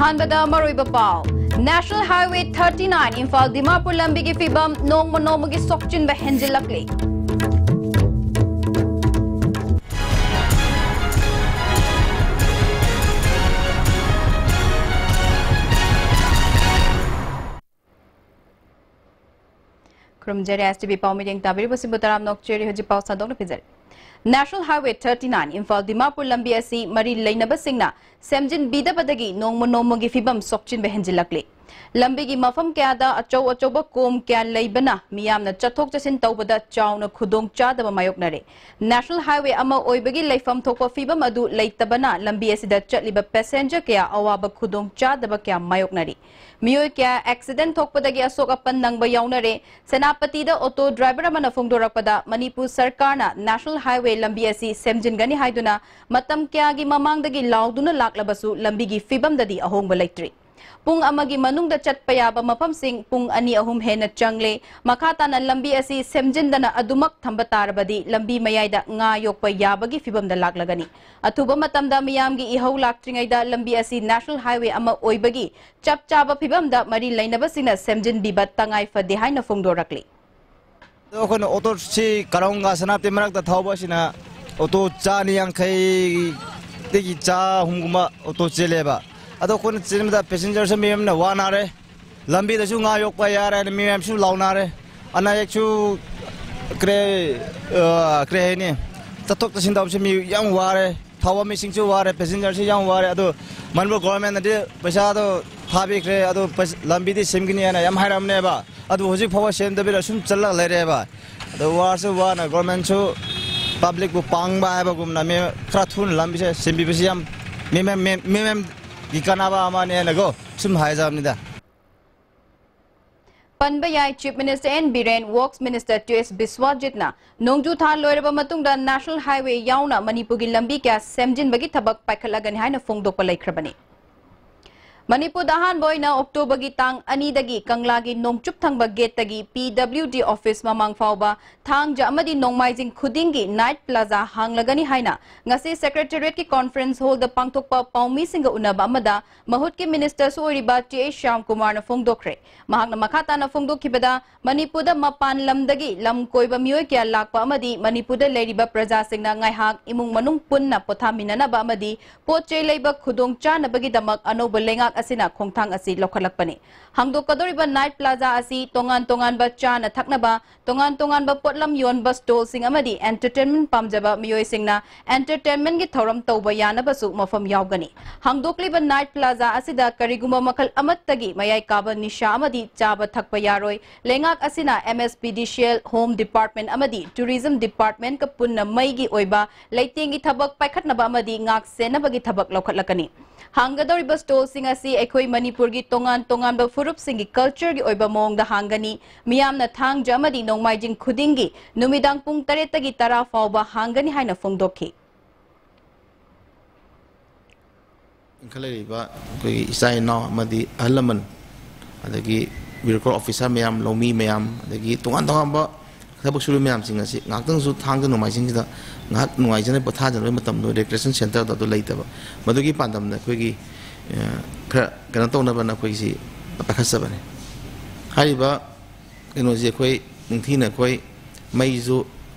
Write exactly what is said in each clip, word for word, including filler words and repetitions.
ꯑꯍꯥꯟꯕꯗ ꯃꯔꯨꯑꯣꯏꯕ ꯄꯥꯎ꯫ National Highway thirty nine Imphal Dimapur ꯂꯝꯕꯤꯒꯤ ꯐꯤꯕꯝ ꯅꯣꯡꯃ ꯅꯣꯡꯃꯒꯤ ꯁꯣꯛꯆꯤꯟꯕ ꯍꯦꯟꯖꯤꯜꯂꯛꯂꯤ꯫ ꯈꯨꯔꯨꯝꯖꯔꯤ, S T V ꯄꯥꯎ ꯃꯤꯠꯌꯦꯡ ꯇꯥꯕꯤꯔꯤꯕꯁꯤꯕꯨ ꯇꯔꯥꯝꯅ ꯑꯣꯛꯆꯔꯤ꯫ ꯍꯧꯖꯤꯛ ꯄꯥꯎ ꯁꯟꯗꯣꯛꯅ ꯄꯤꯖꯔꯤ꯫ National Highway thirty nine Imphal Dimapur ꯂꯝꯕꯤ ꯑꯁꯤ ꯃꯔꯤ ꯂꯩꯅꯕꯁꯤꯡꯅ ꯁꯦꯝꯖꯤꯟꯕꯤꯗꯕꯗꯒꯤ ꯅꯣꯡꯃ ꯅꯣꯡꯃꯒꯤ ꯐꯤꯕꯝ ꯁꯣꯛꯆꯤꯟꯕ ꯍꯦꯟꯖꯤꯜꯂꯛꯂꯤ꯫ ꯂꯝꯕꯤꯒꯤ ꯃꯐꯝ ꯀꯌꯥꯗ ꯑꯆꯧ ꯑꯆꯧꯕ ꯀꯣꯝ ꯀꯌꯥ ꯂꯩꯕꯅ ꯃꯤꯌꯥꯝꯅ ꯆꯠꯊꯣꯛ ꯆꯠꯁꯤꯟ ꯇꯧꯕꯗ ꯆꯥꯎꯅ ꯈꯨꯗꯣꯡꯆꯥꯗꯕ ꯃꯥꯌꯣꯛꯅꯔꯦ꯫ National Highway ꯑꯃ ꯑꯣꯏꯕꯒꯤ ꯂꯩꯐꯝ ꯊꯣꯛꯄ ꯐꯤꯕꯝ ꯑꯗꯨ ꯂꯩꯇꯕꯅ ꯂꯝꯕꯤ ꯑꯁꯤꯗ ꯆꯠꯂꯤꯕ passenger ꯀꯌꯥ ꯑꯋꯥꯕ ꯈꯨꯗꯣꯡꯆꯥꯗꯕ ꯀꯌꯥ ꯃꯥꯌꯣꯛꯅꯔꯤ꯫ ꯃꯤꯑꯣꯏ ꯀꯌꯥ accident ꯊꯣꯛꯄꯗꯒꯤ ꯑꯁꯣꯛ ꯑꯄꯟ ꯅꯪꯕ ꯌꯥꯎꯅꯔꯦ꯫ ꯁꯦꯅꯥꯄꯇꯤꯗ auto driver ꯑꯃꯅ ꯐꯣꯡꯗꯣꯔꯛꯄꯗ, ꯃꯅꯤꯄꯨꯔ ꯁꯔꯀꯥꯔꯅ National Highway ꯂꯝꯕꯤ ꯑꯁꯤ ꯁꯦꯝꯖꯤꯟꯒꯅꯤ ꯍꯥꯏꯗꯨꯅ ꯃꯇꯝ ꯀꯌꯥꯒꯤ ꯃꯃꯥꯡꯗꯒꯤ ꯂꯥꯎꯗꯨꯅ ꯂꯥꯛꯂꯕꯁꯨ ꯂꯝꯕꯤꯒꯤ ꯐꯤꯕꯝꯗꯗꯤ ꯑꯍꯣꯡꯕ ꯂꯩꯇ꯭ꯔꯤ꯫ ꯄꯨꯡ ꯑꯃꯒꯤ ꯃꯅꯨꯡꯗ ꯆꯠꯄ ꯌꯥꯕ ꯃꯐꯝꯁꯤꯡ ꯄꯨꯡ ꯑꯅꯤ ꯑꯍꯨꯝ ꯍꯦꯟꯅ ꯆꯪꯂꯦ꯫ ꯃꯈꯥ ꯇꯥꯅ ꯂꯝꯕꯤ ꯑꯁꯤ ꯁꯦꯝꯖꯤꯟꯗꯅ ꯑꯗꯨꯃꯛ ꯊꯝꯕ ꯇꯥꯔꯕꯗꯤ ꯂꯝꯕꯤ ꯃꯌꯥꯏꯗ ꯉꯥ ꯌꯣꯛꯄ ꯌꯥꯕꯒꯤ ꯐꯤꯕꯝꯗ ꯂꯥꯛꯂꯒꯅꯤ꯫ ꯑꯊꯨꯕ ꯃꯇꯝꯗ ꯃꯤꯌꯥꯝꯒꯤ ꯏꯍꯧ ꯂꯥꯛꯇ꯭ꯔꯤꯉꯩꯗ ꯂꯝꯕꯤ ꯑꯁꯤ National Highway ꯑꯃ ꯑꯣꯏꯕꯒꯤ ꯆꯞ ꯆꯥꯕ ꯐꯤꯕꯝꯗ ꯃꯔꯤ ꯂꯩꯅꯕꯁꯤꯡꯅ ꯁꯦꯝꯖꯤꯟꯕꯤꯕ ꯇꯉꯥꯏ ꯐꯗꯦ ꯍꯥꯏꯅ ꯐꯣꯡꯗꯣꯔꯛꯂꯤ꯫ ꯑꯗꯣ ꯑꯩꯈꯣꯏꯅ ꯑꯣꯇꯣꯁꯤ ꯀꯔꯣꯡꯒ ꯁꯦꯅꯥꯄꯇꯤ ꯃꯔꯛꯇ ꯊꯧꯕꯁꯤꯅ ꯑꯣꯇꯣ ꯆꯥꯅꯤ ꯌꯥꯡꯈꯩꯗꯒꯤ ꯆꯥꯍꯨꯝꯒꯨꯝꯕ ꯑꯣꯇꯣ ꯆꯦꯜꯂꯦꯕ꯫ ꯑꯗꯣ ꯑꯩꯈꯣꯏꯅ ꯆꯦꯟꯕꯗ passengerꯁꯨ ꯃꯤ ꯑꯃꯅ ꯋꯥꯅꯔꯦ, ꯂꯝꯕꯤꯗꯁꯨ ꯉꯥ ꯌꯣꯛꯄ ꯌꯥꯔꯦ ꯍꯥꯏꯅ ꯃꯤ ꯃꯌꯥꯝꯁꯨ ꯂꯥꯎꯅꯔꯦ꯫ ꯑꯅꯥ ꯑꯌꯦꯛꯁꯨ ꯀꯔꯤ, ꯑ, ꯀꯔꯤ ꯍꯥꯏꯅꯤ, ꯆꯠꯊꯣꯛ ꯆꯠꯁꯤꯟ ꯇꯧꯕꯁꯦ ꯃꯤ ꯌꯥꯝ ꯋꯥꯔꯦ꯫ ꯊꯧꯕ ꯃꯤꯁꯤꯡꯁꯨ ꯋꯥꯔꯦ, passengerꯁꯨ ꯌꯥꯝ ꯋꯥꯔꯦ꯫ ꯑꯗꯨ ꯃꯅꯤꯄꯨꯔ governmentꯅꯗꯤ ꯄꯩꯁꯥꯗꯣ ꯊꯥꯕꯤꯈ꯭ꯔꯦ, ꯑꯗꯨ ꯄꯩꯁ-, ꯂꯝꯕꯤꯗꯤ ꯁꯦꯝꯒꯅꯤ ꯍꯥꯏꯅ ꯌꯥꯝ ꯍꯥꯏꯔꯝꯅꯦꯕ꯫ ꯑꯗꯨ ꯍꯧꯖꯤꯛ ꯐꯥꯎꯕ ꯁꯦꯝꯗꯕꯤꯗ ꯁꯨꯝ ꯆꯠꯂꯒ ꯂꯩꯔꯦꯕ꯫ ꯑꯗꯨ ꯋꯥꯔꯁꯨ ꯋꯥꯅ governmentꯁꯨ publicꯄꯨ ꯄꯥꯡꯕ ꯍꯥꯏꯕꯒꯨꯝꯅ ꯃꯤ ꯈꯔ ꯊꯨꯅ ꯂꯝꯕꯤꯁꯦ ꯁꯦꯝꯕꯤꯕꯁꯤ ꯌꯥꯝ ꯃꯤ ꯃꯦꯝ-, ꯃꯤ-, ꯃꯤ ꯃꯦꯝꯒꯤ ꯀꯥꯟꯅꯕ ꯑꯃꯅꯤ ꯍꯥꯏꯅꯀꯣ ꯁꯨꯝ ꯍꯥꯏꯖꯕꯅꯤꯗ꯫ ꯄꯟꯕ ꯌꯥꯏ, Chief Minister N Biren, Works Minister T S ꯕꯤꯁ꯭ꯋꯥꯖꯤꯠꯅ ꯅꯣꯡꯖꯨ ꯊꯥ ꯂꯣꯏꯔꯕ ꯃꯇꯨꯡꯗ National Highway ꯌꯥꯎꯅ ꯃꯅꯤꯄꯨꯔꯒꯤ ꯂꯝꯕꯤ ꯀꯌꯥ ꯁꯦꯝꯖꯤꯟꯕꯒꯤ ꯊꯕꯛ ꯄꯥꯏꯈꯠꯂꯒꯅꯤ ꯍꯥꯏꯅ ꯐꯣꯡꯗꯣꯛꯄ ꯂꯩꯈ꯭ꯔꯕꯅꯤ꯫ ꯃꯅꯤꯄꯨꯔꯗ ꯑꯍꯥꯟꯕ ꯑꯣꯏꯅ ꯑꯣꯛꯇꯣꯕꯔꯒꯤ ꯇꯥꯡ ꯑꯅꯤꯗꯒꯤ ꯀꯪꯂꯥꯒꯤ ꯅꯣꯡꯆꯨꯞ ꯊꯪꯕ ꯒꯦꯠꯇꯒꯤ ꯄꯤ ꯗꯕ꯭ꯂꯤꯎ ꯗꯤ ꯑꯣꯐꯤꯁ ꯃꯃꯥꯡ ꯐꯥꯎꯕ ꯊꯥꯡꯖ ꯑꯃꯗꯤ ꯅꯣꯡꯃꯥꯏꯖꯤꯡ ꯈꯨꯗꯤꯡꯒꯤ ꯅꯥꯏꯠ ꯄ꯭ꯂꯥꯖꯥ ꯍꯥꯡꯂꯒꯅꯤ ꯍꯥꯏꯅ ꯉꯁꯤ ꯁꯦꯀ꯭ꯔꯦꯇꯦꯔꯤꯌꯦꯠꯀꯤ ꯀꯣꯟꯐꯔꯦꯟꯁ ꯍꯣꯜꯗ ꯄꯥꯡꯊꯣꯛꯄ ꯄꯥꯎꯃꯤꯁꯤꯡꯒ ꯎꯅꯕ ꯑꯃꯗ ꯃꯍꯨꯠꯀꯤ ꯃꯤꯅꯤꯁꯇꯔꯁꯨ ꯑꯣꯏꯔꯤꯕ ꯇꯤ ꯑꯩꯆ ꯁ꯭ꯌꯥꯝꯀꯨꯃꯥꯔꯅ ꯐꯣꯡꯗꯣꯛꯈ꯭ꯔꯦ꯫ ꯃꯍꯥꯛꯅ ꯃꯈꯥ ꯇꯥꯅ ꯐꯣꯡꯗꯣꯛꯈꯤꯕꯗ, ꯃꯅꯤꯄꯨꯔꯗ ꯃꯄꯥꯟ ꯂꯝꯗꯒꯤ ꯂꯝ ꯀꯣꯏꯕ ꯃꯤꯑꯣꯏ ꯀꯌꯥ ꯂꯥꯛꯄ ꯑꯃꯗꯤ ꯃꯅꯤꯄꯨꯔꯗ ꯂꯩꯔꯤꯕ ꯄ꯭ꯔꯖꯥꯁꯤꯡꯅ ꯉꯥꯏꯍꯥꯛ ꯏꯃꯨꯡ ꯃꯅꯨꯡ ꯄꯨꯟꯅ ꯄꯣꯊꯥꯃꯤꯟꯅꯅꯕ ꯑꯃꯗꯤ ꯄꯣꯠ ꯆꯩ ꯂꯩꯕ ꯈꯨꯗꯣꯡ ꯆꯥꯅꯕꯒꯤꯗꯃꯛ ꯑꯅꯧꯕ ꯂꯩꯉꯥꯛ ꯑꯁꯤꯅ ꯈꯣꯡꯊꯥꯡ ꯑꯁꯤ ꯂꯧꯈꯠꯂꯛꯄꯅꯤ꯫ ꯍꯥꯡꯗꯣꯛꯀꯗꯧꯔꯤꯕ ꯅꯥꯏꯠ ꯄ꯭ꯂꯥꯖꯥ ꯑꯁꯤ ꯇꯣꯉꯥꯟ ꯇꯣꯉꯥꯟꯕ ꯆꯥꯅ ꯊꯛꯅꯕ, ꯇꯣꯉꯥꯟ ꯇꯣꯉꯥꯟꯕ ꯄꯣꯠꯂꯝ ꯌꯣꯟꯕ ꯁ꯭ꯇꯣꯜꯁꯤꯡ ꯑꯃꯗꯤ ꯑꯦꯟꯇꯔꯇꯦꯟꯃꯦꯟ ꯄꯥꯝꯖꯕ ꯃꯤꯑꯣꯏꯁꯤꯡꯅ ꯑꯦꯟꯇꯔꯇꯦꯟꯃꯦꯟꯒꯤ ꯊꯧꯔꯝ ꯇꯧꯕ ꯌꯥꯅꯕꯁꯨ ꯃꯐꯝ ꯌꯥꯎꯒꯅꯤ꯫ ꯍꯥꯡꯗꯣꯛꯂꯤꯕ ꯅꯥꯏꯠ ꯄ꯭ꯂꯥꯖꯥ ꯑꯁꯤꯗ ꯀꯔꯤꯒꯨꯝꯕ ꯃꯈꯜ ꯑꯃꯠꯇꯒꯤ ꯃꯌꯥꯏ ꯀꯥꯕ ꯅꯤꯁꯥ ꯑꯃꯗꯤ ꯆꯥꯕ ꯊꯛꯄ ꯌꯥꯔꯣꯏ꯫ ꯂꯩꯉꯥꯛ ꯑꯁꯤꯅ ꯑꯦꯝ ꯑꯦꯁ ꯄꯤ ꯗꯤ ꯁꯤ ꯑꯦꯜ, ꯍꯣꯝ ꯗꯤꯄꯥꯔꯠꯃꯦꯟ ꯑꯃꯗꯤ ꯇꯨꯔꯤꯖꯝ ꯗꯤꯄꯥꯔꯠꯃꯦꯟꯒ ꯄꯨꯟꯅ ꯃꯩꯒꯤ ꯑꯣꯏꯕ ꯂꯩꯇꯦꯡꯒꯤ ꯊꯕꯛ ꯄꯥꯏꯈꯠꯅꯕ ꯑꯃꯗꯤ ꯉꯥꯛ ꯁꯦꯟꯅꯕꯒꯤ ꯊꯕꯛ ꯂꯧꯈꯠꯂꯛꯀꯅꯤ꯫ ꯍꯥꯡꯒꯗꯧꯔꯤꯕ ꯁ꯭ꯇꯣꯜꯁꯤꯡ ꯑꯁꯤ ꯑꯩꯈꯣꯏ ꯃꯅꯤꯄꯨꯔꯒꯤ ꯇꯣꯉꯥꯟ ꯇꯣꯉꯥꯟꯕ ꯐꯨꯔꯨꯞꯁꯤꯡꯒꯤ ꯀꯜꯆꯔꯒꯤ ꯑꯣꯏꯕ ꯃꯑꯣꯡꯗ ꯍꯥꯡꯒꯅꯤ꯫ ꯃꯤꯌꯥꯝꯅ ꯊꯥꯡꯖ ꯑꯃꯗꯤ ꯅꯣꯡꯃꯥꯏꯖꯤꯡ ꯈꯨꯗꯤꯡꯒꯤ ꯅꯨꯃꯤꯗꯥꯡ ꯄꯨꯡ ꯇꯔꯦꯠꯇꯒꯤ ꯇꯔꯥ ꯐꯥꯎꯕ ꯍꯥꯡꯒꯅꯤ ꯍꯥꯏꯅ ꯐꯣꯡꯗꯣꯛꯈꯤ꯫ ꯏꯟꯈꯠꯂꯛꯂꯤꯕ ꯑꯩꯈꯣꯏꯒꯤ ꯏꯆꯥ ꯏꯅꯥꯎ ꯑꯃꯗꯤ ꯑꯍꯜ ꯂꯃꯟ, ꯑꯗꯒꯤ ꯕ꯭ꯌꯨꯔꯣꯀ꯭ꯔꯦꯠ ꯑꯣꯐꯤꯁꯥꯔ ꯃꯌꯥꯝ, ꯂꯧꯃꯤ ꯃꯌꯥꯝ, ꯑꯗꯒꯤ ꯇꯣꯉꯥꯟ ꯇꯣꯉꯥꯟꯕ ꯊꯕꯛ ꯁꯨꯔꯤ ꯃꯌꯥꯝꯁꯤꯡ ꯑꯁꯤ ꯉꯥꯏꯍꯥꯛꯇꯪꯁꯨ ꯊꯥꯡꯖ ꯅꯣꯡꯃꯥꯏꯖꯤꯡꯁꯤꯗ ꯉꯥꯏꯍꯥꯛ ꯅꯨꯡꯉꯥꯏꯖꯅꯕ ꯄꯣꯊꯥꯖꯅꯕꯒꯤ ꯃꯇꯝꯗꯣ ꯔꯤꯀ꯭ꯔꯦꯁꯟ ꯁꯦꯟꯇꯔꯗ ꯑꯗꯨ ꯂꯩꯇꯕ꯫ ꯃꯗꯨꯒꯤ ꯄꯥꯟꯗꯝꯗ ꯑꯩꯈꯣꯏꯒꯤ, ꯑ, ꯈꯔ ꯀꯩꯅꯣ ꯇꯧꯅꯕꯅ ꯑꯩꯈꯣꯏꯁꯤ ꯄꯥꯏꯈꯠꯆꯕꯅꯤ꯫ ꯍꯥꯏꯔꯤꯕ ꯀꯩꯅꯣꯁꯤ ꯑꯩꯈꯣꯏ ꯅꯤꯡꯊꯤꯅ ꯑꯩꯈꯣꯏ ꯃꯩꯁꯨ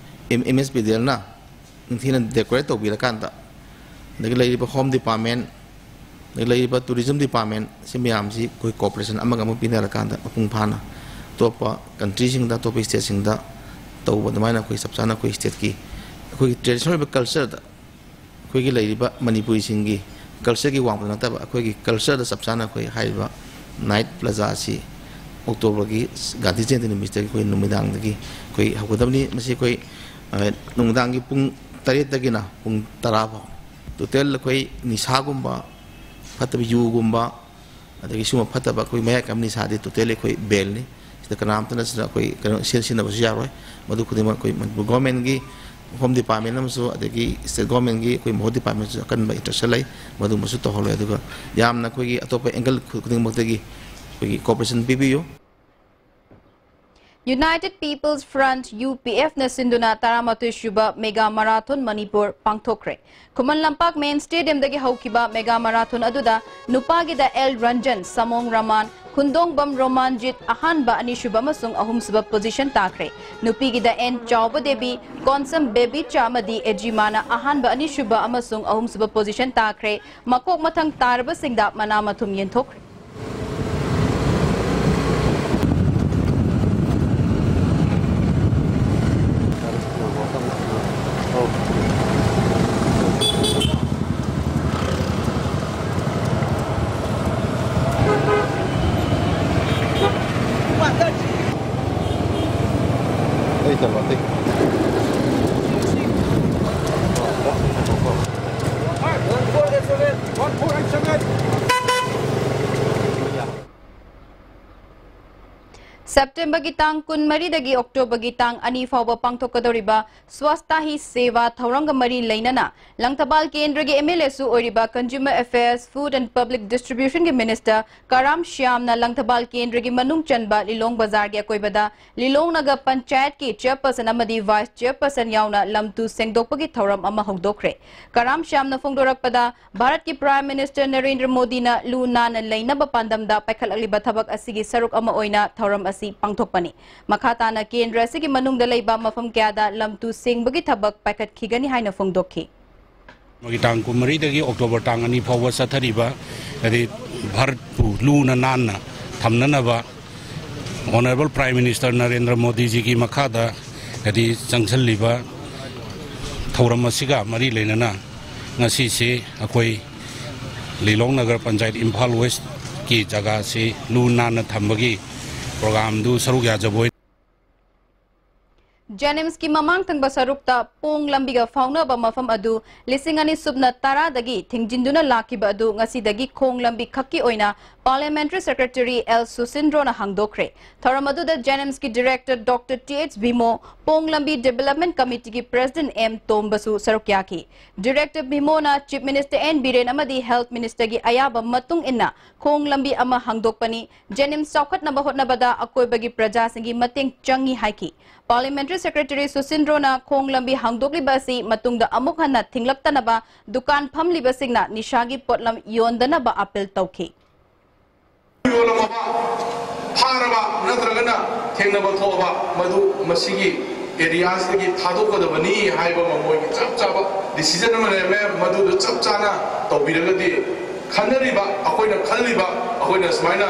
ꯑꯦꯝ ꯑꯦꯁ ꯄꯤ ꯗꯤ ꯑꯦꯜꯅ ꯅꯤꯡꯊꯤꯅ ꯗꯦꯀꯣꯔꯦꯠ ꯇꯧꯕꯤꯔꯀꯥꯟꯗ, ꯑꯗꯒꯤ ꯂꯩꯔꯤꯕ ꯍꯣꯝ ꯗꯤꯄꯥꯔꯠꯃꯦꯟ, ꯑꯗꯒꯤ ꯂꯩꯔꯤꯕ ꯇꯨꯔꯤꯖꯝ ꯗꯤꯄꯥꯔꯠꯃꯦꯟ, ꯁꯤ ꯃꯌꯥꯝꯁꯤ ꯑꯩꯈꯣꯏ ꯀꯣꯑꯣꯄꯔꯦꯁꯟ ꯑꯃꯒ ꯑꯃꯒ ꯄꯤꯅꯔꯀꯥꯟꯗ ꯃꯄꯨꯡ ꯐꯥꯅ ꯑꯇꯣꯞꯄ ꯀꯟꯇ꯭ꯔꯤꯁꯤꯡꯗ, ꯑꯇꯣꯞꯄ ꯁ꯭ꯇꯦꯠꯁꯤꯡꯗ ꯇꯧꯕ ꯑꯗꯨꯃꯥꯏꯅ ꯑꯩꯈꯣꯏ ꯆꯞ ꯆꯥꯅ ꯑꯩꯈꯣꯏ ꯁ꯭ꯇꯦꯠꯀꯤ ꯑꯩꯈꯣꯏꯒꯤ ꯇ꯭ꯔꯦꯗꯤꯁꯅꯦꯜ ꯑꯣꯏꯕ ꯀꯜꯆꯔꯗ, ꯑꯩꯈꯣꯏꯒꯤ ꯂꯩꯔꯤꯕ ꯃꯅꯤꯄꯨꯔꯤꯁꯤꯡꯒꯤ ꯀꯜꯆꯔꯒꯤ ꯋꯥꯡꯃꯗ ꯅꯠꯇꯕ ꯑꯩꯈꯣꯏꯒꯤ ꯀꯜꯆꯔꯗ ꯆꯞ ꯆꯥꯅ ꯑꯩꯈꯣꯏ ꯍꯥꯏꯔꯤꯕ ꯅꯥꯏꯠ ꯄ꯭ꯂꯥꯖꯥ ꯑꯁꯤ ꯑꯣꯛꯇꯣꯕꯔꯒꯤ ꯒꯥꯟꯙꯤ ꯖꯌꯟꯇꯤ ꯅꯨꯃꯤꯠꯇꯒꯤ ꯑꯩꯈꯣꯏ ꯅꯨꯃꯤꯗꯥꯡꯗꯒꯤ ꯑꯩꯈꯣꯏ ꯍꯧꯒꯗꯕꯅꯤ꯫ ꯃꯁꯤ ꯑꯩꯈꯣꯏ, ꯑ, ꯅꯨꯡꯗꯥꯡꯒꯤ ꯄꯨꯡ ꯇꯔꯦꯠꯇꯒꯤꯅ ꯄꯨꯡ ꯇꯔꯥ ꯐꯥꯎ꯫ ꯇꯣꯇꯦꯜ ꯑꯩꯈꯣꯏ ꯅꯤꯁꯥꯒꯨꯝꯕ, ꯐꯠꯇꯕ ꯌꯨꯒꯨꯝꯕ, ꯑꯗꯒꯤ ꯁꯤꯒꯨꯝꯕ ꯐꯠꯇꯕ ꯑꯩꯈꯣꯏ ꯃꯌꯥꯏ ꯀꯥꯏꯕ ꯅꯤꯁꯥꯗꯤ ꯇꯣꯇꯦꯜ ꯑꯩꯈꯣꯏ ꯕꯦꯟꯅꯤ꯫ ꯁꯤꯗ ꯀꯅꯥꯝꯇꯅ ꯁꯤꯗ ꯑꯩꯈꯣꯏ ꯀꯩꯅꯣ ꯁꯤꯖꯤꯟꯅꯕꯁꯨ ꯌꯥꯔꯣꯏ꯫ ꯃꯗꯨ ꯈꯨꯗꯤꯡꯃꯛ ꯑꯩꯈꯣꯏ ꯃꯅꯤꯄꯨꯔ ꯒꯣꯔꯃꯦꯟꯒꯤ Home Department ꯑꯃꯁꯨ ꯑꯗꯒꯤ State Governmentꯀꯤ ꯑꯩꯈꯣꯏ ꯃꯍꯨꯠ Departmentꯁꯨ ꯑꯀꯟꯕ interest ꯂꯩ꯫ ꯃꯗꯨꯃꯁꯨ ꯇꯧꯍꯜꯂꯣꯏ꯫ ꯑꯗꯨꯒ ꯌꯥꯝꯅ ꯑꯩꯈꯣꯏꯒꯤ ꯑꯇꯣꯞꯄ angle ꯈꯨꯗꯤꯡꯃꯛꯇꯒꯤ ꯑꯩꯈꯣꯏꯒꯤ cooperation ꯄꯤꯕꯤꯌꯨ꯫ United People's Front, UPFꯅ ꯁꯤꯟꯗꯨꯅ ꯇꯔꯥꯃꯥꯊꯣꯏ ꯁꯨꯕ Mega Marathon Manipur ꯄꯥꯡꯊꯣꯛꯈ꯭ꯔꯦ꯫ Khuman Lampak Main Stadiumꯗꯒꯤ ꯍꯧꯈꯤꯕ Mega Marathon ꯑꯗꯨꯗ ꯅꯨꯄꯥꯒꯤꯗ L ꯔꯟꯖꯟ, ꯁꯃꯣꯡ ꯔꯃꯥꯟ, ꯈꯨꯟꯗꯣꯡꯕꯝ ꯔꯣꯃꯥꯟꯖꯤꯠ ꯑꯍꯥꯟꯕ, ꯑꯅꯤꯁꯨꯕ ꯑꯃꯁꯨꯡ ꯑꯍꯨꯝꯁꯨꯕ position ꯇꯥꯈ꯭ꯔꯦ꯫ ꯅꯨꯄꯤꯒꯤꯗ N ꯆꯥꯎꯕ ꯗꯦꯕꯤ, ꯀꯣꯟꯁꯝ ꯕꯦꯕꯤꯆꯥ ꯑꯃꯗꯤ ꯑꯦꯖꯤꯃꯥꯅ ꯑꯍꯥꯟꯕ, ꯑꯅꯤꯁꯨꯕ ꯑꯃꯁꯨꯡ ꯑꯍꯨꯝꯁꯨꯕ position ꯇꯥꯈ꯭ꯔꯦ꯫ ꯃꯀꯣꯛ ꯃꯊꯪ ꯇꯥꯔꯕꯁꯤꯡꯗ ꯃꯅꯥ ꯃꯊꯨꯝ ꯌꯦꯟꯊꯣꯛꯈ꯭ꯔꯦ꯫ Septemberꯒꯤ ꯇꯥꯡ ꯀꯨꯟꯃꯔꯤꯗꯒꯤ Octoberꯒꯤ ꯇꯥꯡ ꯑꯅꯤ ꯐꯥꯎꯕ ꯄꯥꯡꯊꯣꯛꯀꯗꯧꯔꯤꯕ Swachhta Hi Seva ꯊꯧꯔꯝꯒ ꯃꯔꯤ ꯂꯩꯅꯅ ꯂꯪꯊꯕꯥꯜ ꯀꯦꯟꯗ꯭ꯔꯒꯤ MLAꯁꯨ ꯑꯣꯏꯔꯤꯕ Consumer Affairs, Food and Public Distributionꯒꯤ Minister ꯀꯔꯥꯝ ꯁ꯭ꯌꯥꯝꯅ ꯂꯪꯊꯕꯥꯜ ꯀꯦꯟꯗ꯭ꯔꯒꯤ ꯃꯅꯨꯡ ꯆꯟꯕ ꯂꯤꯂꯣꯡ ꯕꯖꯥꯔꯒꯤ ꯑꯀꯣꯏꯕꯗ ꯂꯤꯂꯣꯡ ꯅꯒꯔ ꯄꯟꯆꯥꯌꯠꯀꯤ chairperson ꯑꯃꯗꯤ vice chairperson ꯌꯥꯎꯅ ꯂꯝꯇꯨ ꯁꯦꯡꯗꯣꯛꯄꯒꯤ ꯊꯧꯔꯝ ꯑꯃ ꯍꯧꯗꯣꯛꯈ꯭ꯔꯦ꯫ ꯀꯔꯥꯝ ꯁ꯭ꯌꯥꯝꯅ ꯐꯣꯡꯗꯣꯔꯛꯄꯗ, ꯚꯥꯔꯠꯀꯤ Prime Minister ꯅꯔꯦꯟꯗ꯭ꯔ ꯃꯣꯗꯤꯅ ꯂꯨ ꯅꯥꯟꯅ ꯂꯩꯅꯕ ꯄꯥꯟꯗꯝꯗ ꯄꯥꯏꯈꯠꯂꯛꯂꯤꯕ ꯊꯕꯛ ꯑꯁꯤꯒꯤ ꯁꯔꯨꯛ ꯑꯃ ꯑꯣꯏꯅ ꯊꯧꯔꯝ ꯑꯁꯤ ꯄꯥꯡꯊꯣꯛꯄꯅꯤ꯫ ꯃꯈꯥ ꯇꯥꯅ ꯀꯦꯟꯗ꯭ꯔ ꯑꯁꯤꯒꯤ ꯃꯅꯨꯡꯗ ꯂꯩꯕ ꯃꯐꯝ ꯀꯌꯥꯗ ꯂꯝꯇꯨ ꯁꯦꯡꯕꯒꯤ ꯊꯕꯛ ꯄꯥꯏꯈꯠꯈꯤꯒꯅꯤ ꯍꯥꯏꯅ ꯐꯣꯡꯗꯣꯛꯈꯤ꯫ ꯃꯒꯤ ꯇꯥꯡ ꯀꯨꯟꯃꯔꯤꯗꯒꯤ October ꯇꯥꯡ ꯑꯅꯤ ꯐꯥꯎꯕ ꯆꯠꯊꯔꯤꯕ, ꯍꯥꯏꯗꯤ, ꯚꯥꯔꯠꯄꯨ ꯂꯨꯅ ꯅꯥꯟꯅ ꯊꯝꯅꯅꯕ Honourable Prime Minister ꯅꯔꯦꯟꯗ꯭ꯔ ꯃꯣꯗꯤꯖꯤꯒꯤ ꯃꯈꯥꯗ, ꯍꯥꯏꯗꯤ, ꯆꯪꯁꯤꯜꯂꯤꯕ ꯊꯧꯔꯝ ꯑꯁꯤꯒ ꯃꯔꯤ ꯂꯩꯅꯅ ꯉꯁꯤꯁꯤ ꯑꯩꯈꯣꯏ ꯂꯤꯂꯣꯡ ꯅꯒꯔ ꯄꯟꯆꯥꯌꯠ ꯏꯝꯐꯥꯜ Westꯀꯤ ꯖꯒꯥꯁꯤ ꯂꯨ ꯅꯥꯟꯅ ꯊꯝꯕꯒꯤ programꯗꯨ ꯁꯔꯨꯛ ꯌꯥꯖꯕ ꯑꯣꯏꯅ ꯖꯦꯅꯤꯝꯁꯀꯤ ꯃꯃꯥꯡ ꯊꯪꯕ ꯁꯔꯨꯛꯇ ꯄꯣꯡ ꯂꯝꯕꯤꯒ ꯐꯥꯎꯅꯕ ꯃꯐꯝ ꯑꯗꯨ ꯂꯤꯁꯤꯡ ꯑꯅꯤ ꯁꯨꯞꯅ ꯇꯔꯥꯗꯒꯤ ꯊꯤꯡꯖꯤꯟꯗꯨꯅ ꯂꯥꯛꯈꯤꯕ ꯑꯗꯨ ꯉꯁꯤꯗꯒꯤ ꯈꯣꯡ ꯂꯝꯕꯤ ꯈꯛꯀꯤ ꯑꯣꯏꯅ Parliamentary Secretary L ꯁꯨꯁꯤꯟꯗ꯭ꯔꯣꯅ ꯍꯥꯡꯗꯣꯛꯈ꯭ꯔꯦ꯫ ꯊꯧꯔꯝ ꯑꯗꯨꯗ ꯖꯦꯅꯤꯝꯁꯀꯤ Director Doctor T H ꯚꯤꯃꯣ, ꯄꯣꯡ ꯂꯝꯕꯤ Development Committeeꯒꯤ President M ꯇꯣꯝꯕꯁꯨ ꯁꯔꯨꯛ ꯌꯥꯈꯤ꯫ Director ꯚꯤꯃꯣꯅ Chief Minister N Biren ꯑꯃꯗꯤ Health Ministerꯒꯤ ꯑꯌꯥꯕ ꯃꯇꯨꯡ ꯏꯟꯅ ꯈꯣꯡ ꯂꯝꯕꯤ ꯑꯃ ꯍꯥꯡꯗꯣꯛꯄꯅꯤ꯫ ꯖꯦꯅꯤꯝꯁ ꯆꯥꯎꯈꯠꯅꯕ ꯍꯣꯠꯅꯕꯗ ꯑꯀꯣꯏꯕꯒꯤ ꯄ꯭ꯔꯖꯥꯁꯤꯡꯒꯤ ꯃꯇꯦꯡ ꯆꯪꯏ ꯍꯥꯏꯈꯤ꯫ Parliamentary Secretary ꯁꯨꯁꯤꯟꯗ꯭ꯔꯣꯅ ꯈꯣꯡ ꯂꯝꯕꯤ ꯍꯥꯡꯗꯣꯛꯂꯤꯕ ꯑꯁꯤ ꯃꯇꯨꯡꯗ ꯑꯃꯨꯛ ꯍꯟꯅ ꯊꯤꯡꯂꯛꯇꯅꯕ ꯗꯨꯀꯥꯟ ꯐꯝꯂꯤꯕꯁꯤꯡꯅ ꯅꯤꯁꯥꯒꯤ ꯄꯣꯠꯂꯝ ꯌꯣꯟꯗꯅꯕ appeal ꯇꯧꯈꯤ꯫ ꯌꯣꯜꯂꯝꯃꯕ, ꯐꯥꯔꯕ ꯅꯠꯇ꯭ꯔꯒꯅ ꯊꯦꯡꯅꯕ ꯊꯣꯛꯑꯕ ꯃꯗꯨ ꯃꯁꯤꯒꯤ areaꯁꯤꯗꯒꯤ ꯊꯥꯗꯣꯛꯀꯗꯕꯅꯤ ꯍꯥꯏꯕ ꯑꯃ ꯃꯣꯏꯒꯤ ꯆꯞ ꯆꯥꯕ decision ꯑꯃ ꯂꯩꯔꯝꯃꯦ꯫ ꯃꯗꯨꯗ ꯆꯞ ꯆꯥꯅ ꯇꯧꯕꯤꯔꯒꯗꯤ ꯈꯟꯅꯔꯤꯕ, ꯑꯩꯈꯣꯏꯅ ꯈꯜꯂꯤꯕ, ꯑꯩꯈꯣꯏꯅ ꯁꯨꯃꯥꯏꯅ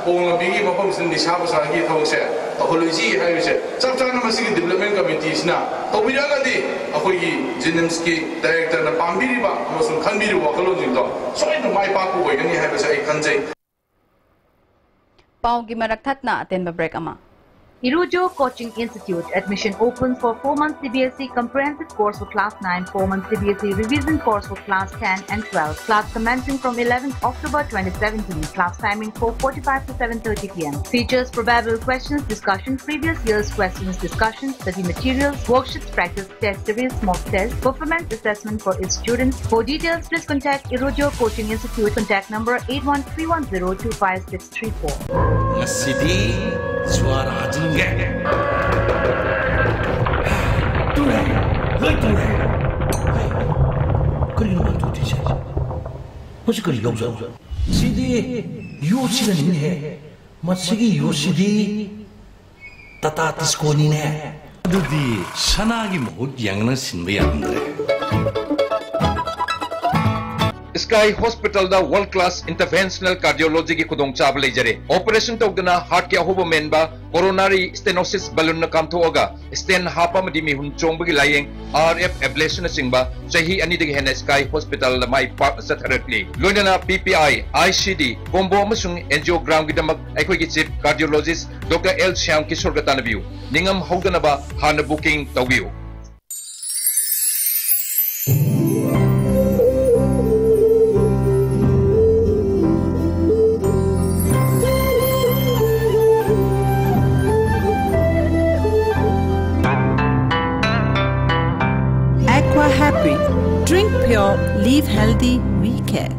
ꯄꯣꯡ ꯂꯝꯕꯤꯒꯤ ꯃꯐꯝꯁꯤꯗ ꯅꯤꯁꯥ ꯄꯨꯁꯥꯒꯤ ꯊꯕꯛꯁꯦ ꯇꯧꯍꯜꯂꯣꯏꯁꯤ ꯍꯥꯏꯕꯁꯦ ꯆꯞ ꯆꯥꯅ ꯃꯁꯤꯒꯤ Development Committeeꯁꯤꯅ ꯇꯧꯕꯤꯔꯛꯑꯒꯗꯤ ꯑꯩꯈꯣꯏꯒꯤ ꯖꯦꯅꯤꯝꯁꯀꯤ Directorꯅ ꯄꯥꯝꯕꯤꯔꯤꯕ ꯑꯃꯁꯨꯡ ꯈꯟꯕꯤꯔꯤꯕ ꯋꯥꯈꯜꯂꯣꯟꯁꯤꯡꯗꯣ ꯁꯣꯏꯗꯅ ꯃꯥꯏ ꯄꯥꯛꯄ ꯑꯣꯏꯒꯅꯤ ꯍꯥꯏꯕꯁꯦ ꯑꯩ ꯈꯟꯖꯩ꯫ ꯄꯥꯎꯒꯤ ꯃꯔꯛ ꯊꯠꯅ ꯑꯇꯦꯟꯕ break ꯑꯃ꯫ Irujo Coaching Institute. Admission open for four months C B S E comprehensive course for class nine, four months C B S E revision course for class ten and twelve. Class commencing from eleventh October twenty seventeen. Class timing four forty-five to seven thirty P M. Features: probable questions, discussion, previous year's questions, discussion, study materials, worksheets, practice test series, mock test, performance assessment for its students. For details, please contact Irujo Coaching Institute. Contact number eight one three one zero two five six three four. ꯉꯁꯤꯗꯤ ꯖ꯭ꯋꯥꯔ ꯍꯥꯖꯤꯟꯒꯦ꯫ ꯇꯨꯔꯦ, ꯂꯣꯏ ꯇꯨꯔꯦ꯫ ꯍꯩ, ꯀꯔꯤꯅꯣ ꯃꯥ ꯇꯧꯗꯣꯏꯁꯦ? ꯃꯁꯤ ꯀꯔꯤ ꯂꯧꯖꯥꯠꯅꯣ? ꯁꯤꯗꯤ ꯌꯣꯠꯁꯤꯅꯅꯤꯅꯦꯍꯦ꯫ ꯃꯁꯤꯒꯤ ꯌꯣꯠꯁꯤꯗꯤ ꯇꯥꯇꯥ ꯇꯤꯁꯀꯣꯅꯤꯅꯦ꯫ ꯑꯗꯨꯗꯤ ꯁꯅꯥꯒꯤ ꯃꯍꯨꯠ ꯌꯦꯡꯉꯅ ꯁꯤꯟꯕ ꯌꯥꯔꯝꯗ꯭ꯔꯦ꯫ Is ꯁ꯭ꯀꯥꯏ ꯍꯣꯁꯄꯤꯇꯥꯜꯗ ꯋꯥꯔꯜꯗ ꯀ꯭ꯂꯥꯁ ꯏꯟꯇꯔꯚꯦꯟꯁꯅꯦꯜ ꯀꯥꯔꯗꯤꯑꯣꯂꯣꯖꯤꯒꯤ ꯈꯨꯗꯣꯡꯆꯥꯕ ꯂꯩꯖꯔꯦ꯫ ꯑꯣꯄꯔꯦꯁꯟ ꯇꯧꯗꯅ ꯍꯥꯔꯠꯀꯤ ꯑꯍꯧꯕ ꯃꯦꯟꯕ, ꯀꯣꯔꯣꯅꯥꯔꯤ ꯁ꯭ꯇꯦꯅꯣꯁꯤꯁ ꯕꯦꯂꯨꯟꯅ ꯀꯥꯝꯊꯣꯛꯑꯒ ꯁ꯭ꯇꯦꯟ ꯍꯥꯞꯄ ꯑꯃꯗꯤ ꯃꯤꯍꯨꯟ ꯆꯣꯡꯕꯒꯤ ꯂꯥꯌꯦꯡ, ꯑꯥꯔ ꯑꯦꯐ ꯑꯦꯕ꯭ꯂꯦꯁꯟꯅꯆꯤꯡꯕ ꯆꯍꯤ ꯑꯅꯤꯗꯒꯤ ꯍꯦꯟꯅ ꯁ꯭ꯀꯥꯏ ꯍꯣꯁꯄꯤꯇꯥꯜꯗ ꯃꯥꯏ ꯄꯥꯛꯅ ꯆꯠꯊꯔꯛꯂꯤ꯫ ꯂꯣꯏꯅꯅ ꯄꯤ P I, I C D, combo ꯑꯃꯁꯨꯡ ꯑꯦꯟꯖꯤꯑꯣꯒ꯭ꯔꯥꯝꯒꯤꯗꯃꯛ ꯑꯩꯈꯣꯏꯒꯤ ꯆꯤꯐ ꯀꯥꯔꯗꯤꯑꯣꯂꯣꯖꯤꯁ ꯗꯣꯛꯇꯔ ꯑꯦꯜ ꯁ꯭ꯌꯥꯝ ꯀꯤꯁꯣꯔꯒ ꯇꯥꯟꯅꯕꯤꯌꯨ꯫ ꯅꯤꯡꯉꯝ ꯍꯧꯗꯅꯕ ꯍꯥꯟꯅ ꯕꯨꯀꯤꯡ ꯇꯧꯕꯤꯌꯨ꯫ Aqua Happy. Drink pure, live healthy, we care.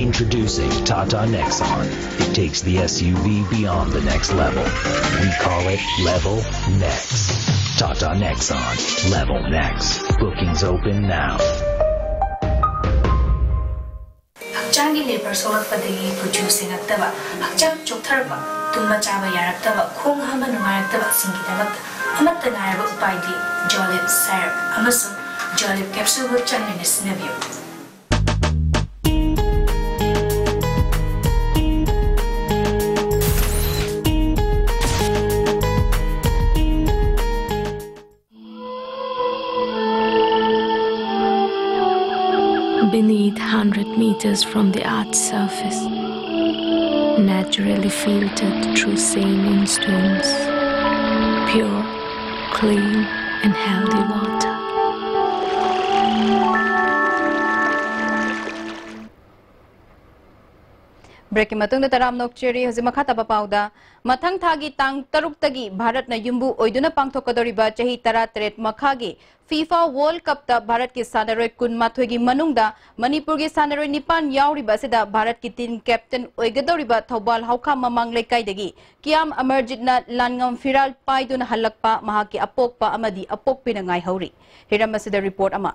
Introducing Tata Nexon. It takes the S U V beyond the next level. We call it Level Next. Tata Nexon. Level Next. Bookings open now. ꯍꯛꯆꯥꯡꯒꯤ labour ꯁꯣꯛꯂꯛꯄꯗꯒꯤ ꯀꯨꯆꯨ ꯁꯦꯡꯉꯛꯇꯕ, ꯍꯛꯆꯥꯡ ꯆꯣꯛꯊꯔꯛꯄ, ꯇꯨꯝꯕ ꯆꯥꯕ ꯌꯥꯔꯛꯇꯕ, ꯈꯣꯡ ꯍꯥꯝꯕ ꯅꯨꯡꯉꯥꯏꯔꯛꯇꯕꯁꯤꯡꯒꯤꯗꯃꯛꯇ ꯑꯃꯠꯇ ꯉꯥꯏꯔꯕ ꯎꯄꯥꯏꯗꯤ ꯖꯣꯂꯤꯞ ꯁꯥꯏꯔꯞ ꯑꯃꯁꯨꯡ ꯖꯣꯂꯤꯞ ꯀꯦꯞꯁꯨꯜꯕꯨ ꯆꯥꯡ ꯅꯥꯏꯅ ꯁꯤꯖꯤꯟꯅꯕꯤꯌꯨ꯫ Beneath, hundred meters from the earth's surface, naturally filtered through saline stones, pure, clean and healthy water. ꯕ꯭ꯔꯦꯛꯀꯤ ꯃꯇꯨꯡꯗ ꯇꯔꯥꯝꯅ ꯑꯣꯛꯆꯔꯤ꯫ ꯍꯧꯖꯤꯛ ꯃꯈꯥ ꯇꯥꯕ ꯄꯥꯎꯗ, ꯃꯊꯪ ꯊꯥꯒꯤ ꯇꯥꯡ ꯇꯔꯨꯛꯇꯒꯤ ꯚꯥꯔꯠꯅ ꯌꯨꯝꯕꯨ ꯑꯣꯏꯗꯨꯅ ꯄꯥꯡꯊꯣꯛꯀꯗꯧꯔꯤꯕ ꯆꯍꯤ ꯇꯔꯥꯇꯔꯦꯠ ꯃꯈꯥꯒꯤ ꯐꯤꯐꯥ ꯋꯥꯔꯜꯗ ꯀꯞꯇ ꯚꯥꯔꯠꯀꯤ ꯁꯥꯟꯅꯔꯣꯏ ꯀꯨꯟꯃꯥꯊꯣꯏꯒꯤ ꯃꯅꯨꯡꯗ ꯃꯅꯤꯄꯨꯔꯒꯤ ꯁꯥꯟꯅꯔꯣꯏ ꯅꯤꯄꯥꯟ ꯌꯥꯎꯔꯤꯕ ꯑꯁꯤꯗ ꯚꯥꯔꯠꯀꯤ ꯇꯤꯝ ꯀꯦꯞꯇꯦꯟ ꯑꯣꯏꯒꯗꯧꯔꯤꯕ ꯊꯧꯕꯥꯜ ꯍꯥꯎꯈꯥ ꯃꯃꯥꯡ ꯂꯩꯀꯥꯏꯗꯒꯤ ꯀꯤꯌꯥꯝ ꯑꯃꯔꯖꯤꯠꯅ ꯂꯥꯟꯉꯝ ꯐꯤꯔꯥꯜ ꯄꯥꯏꯗꯨꯅ ꯍꯜꯂꯛꯄ ꯃꯍꯥꯛꯀꯤ ꯑꯄꯣꯛꯄ ꯑꯃꯗꯤ ꯑꯄꯣꯛꯄꯤꯅ ꯉꯥꯏꯍꯧꯔꯤ꯫ ꯍꯤꯔꯝ ꯑꯁꯤꯗ ꯔꯤꯄꯣꯔꯠ ꯑꯃ꯫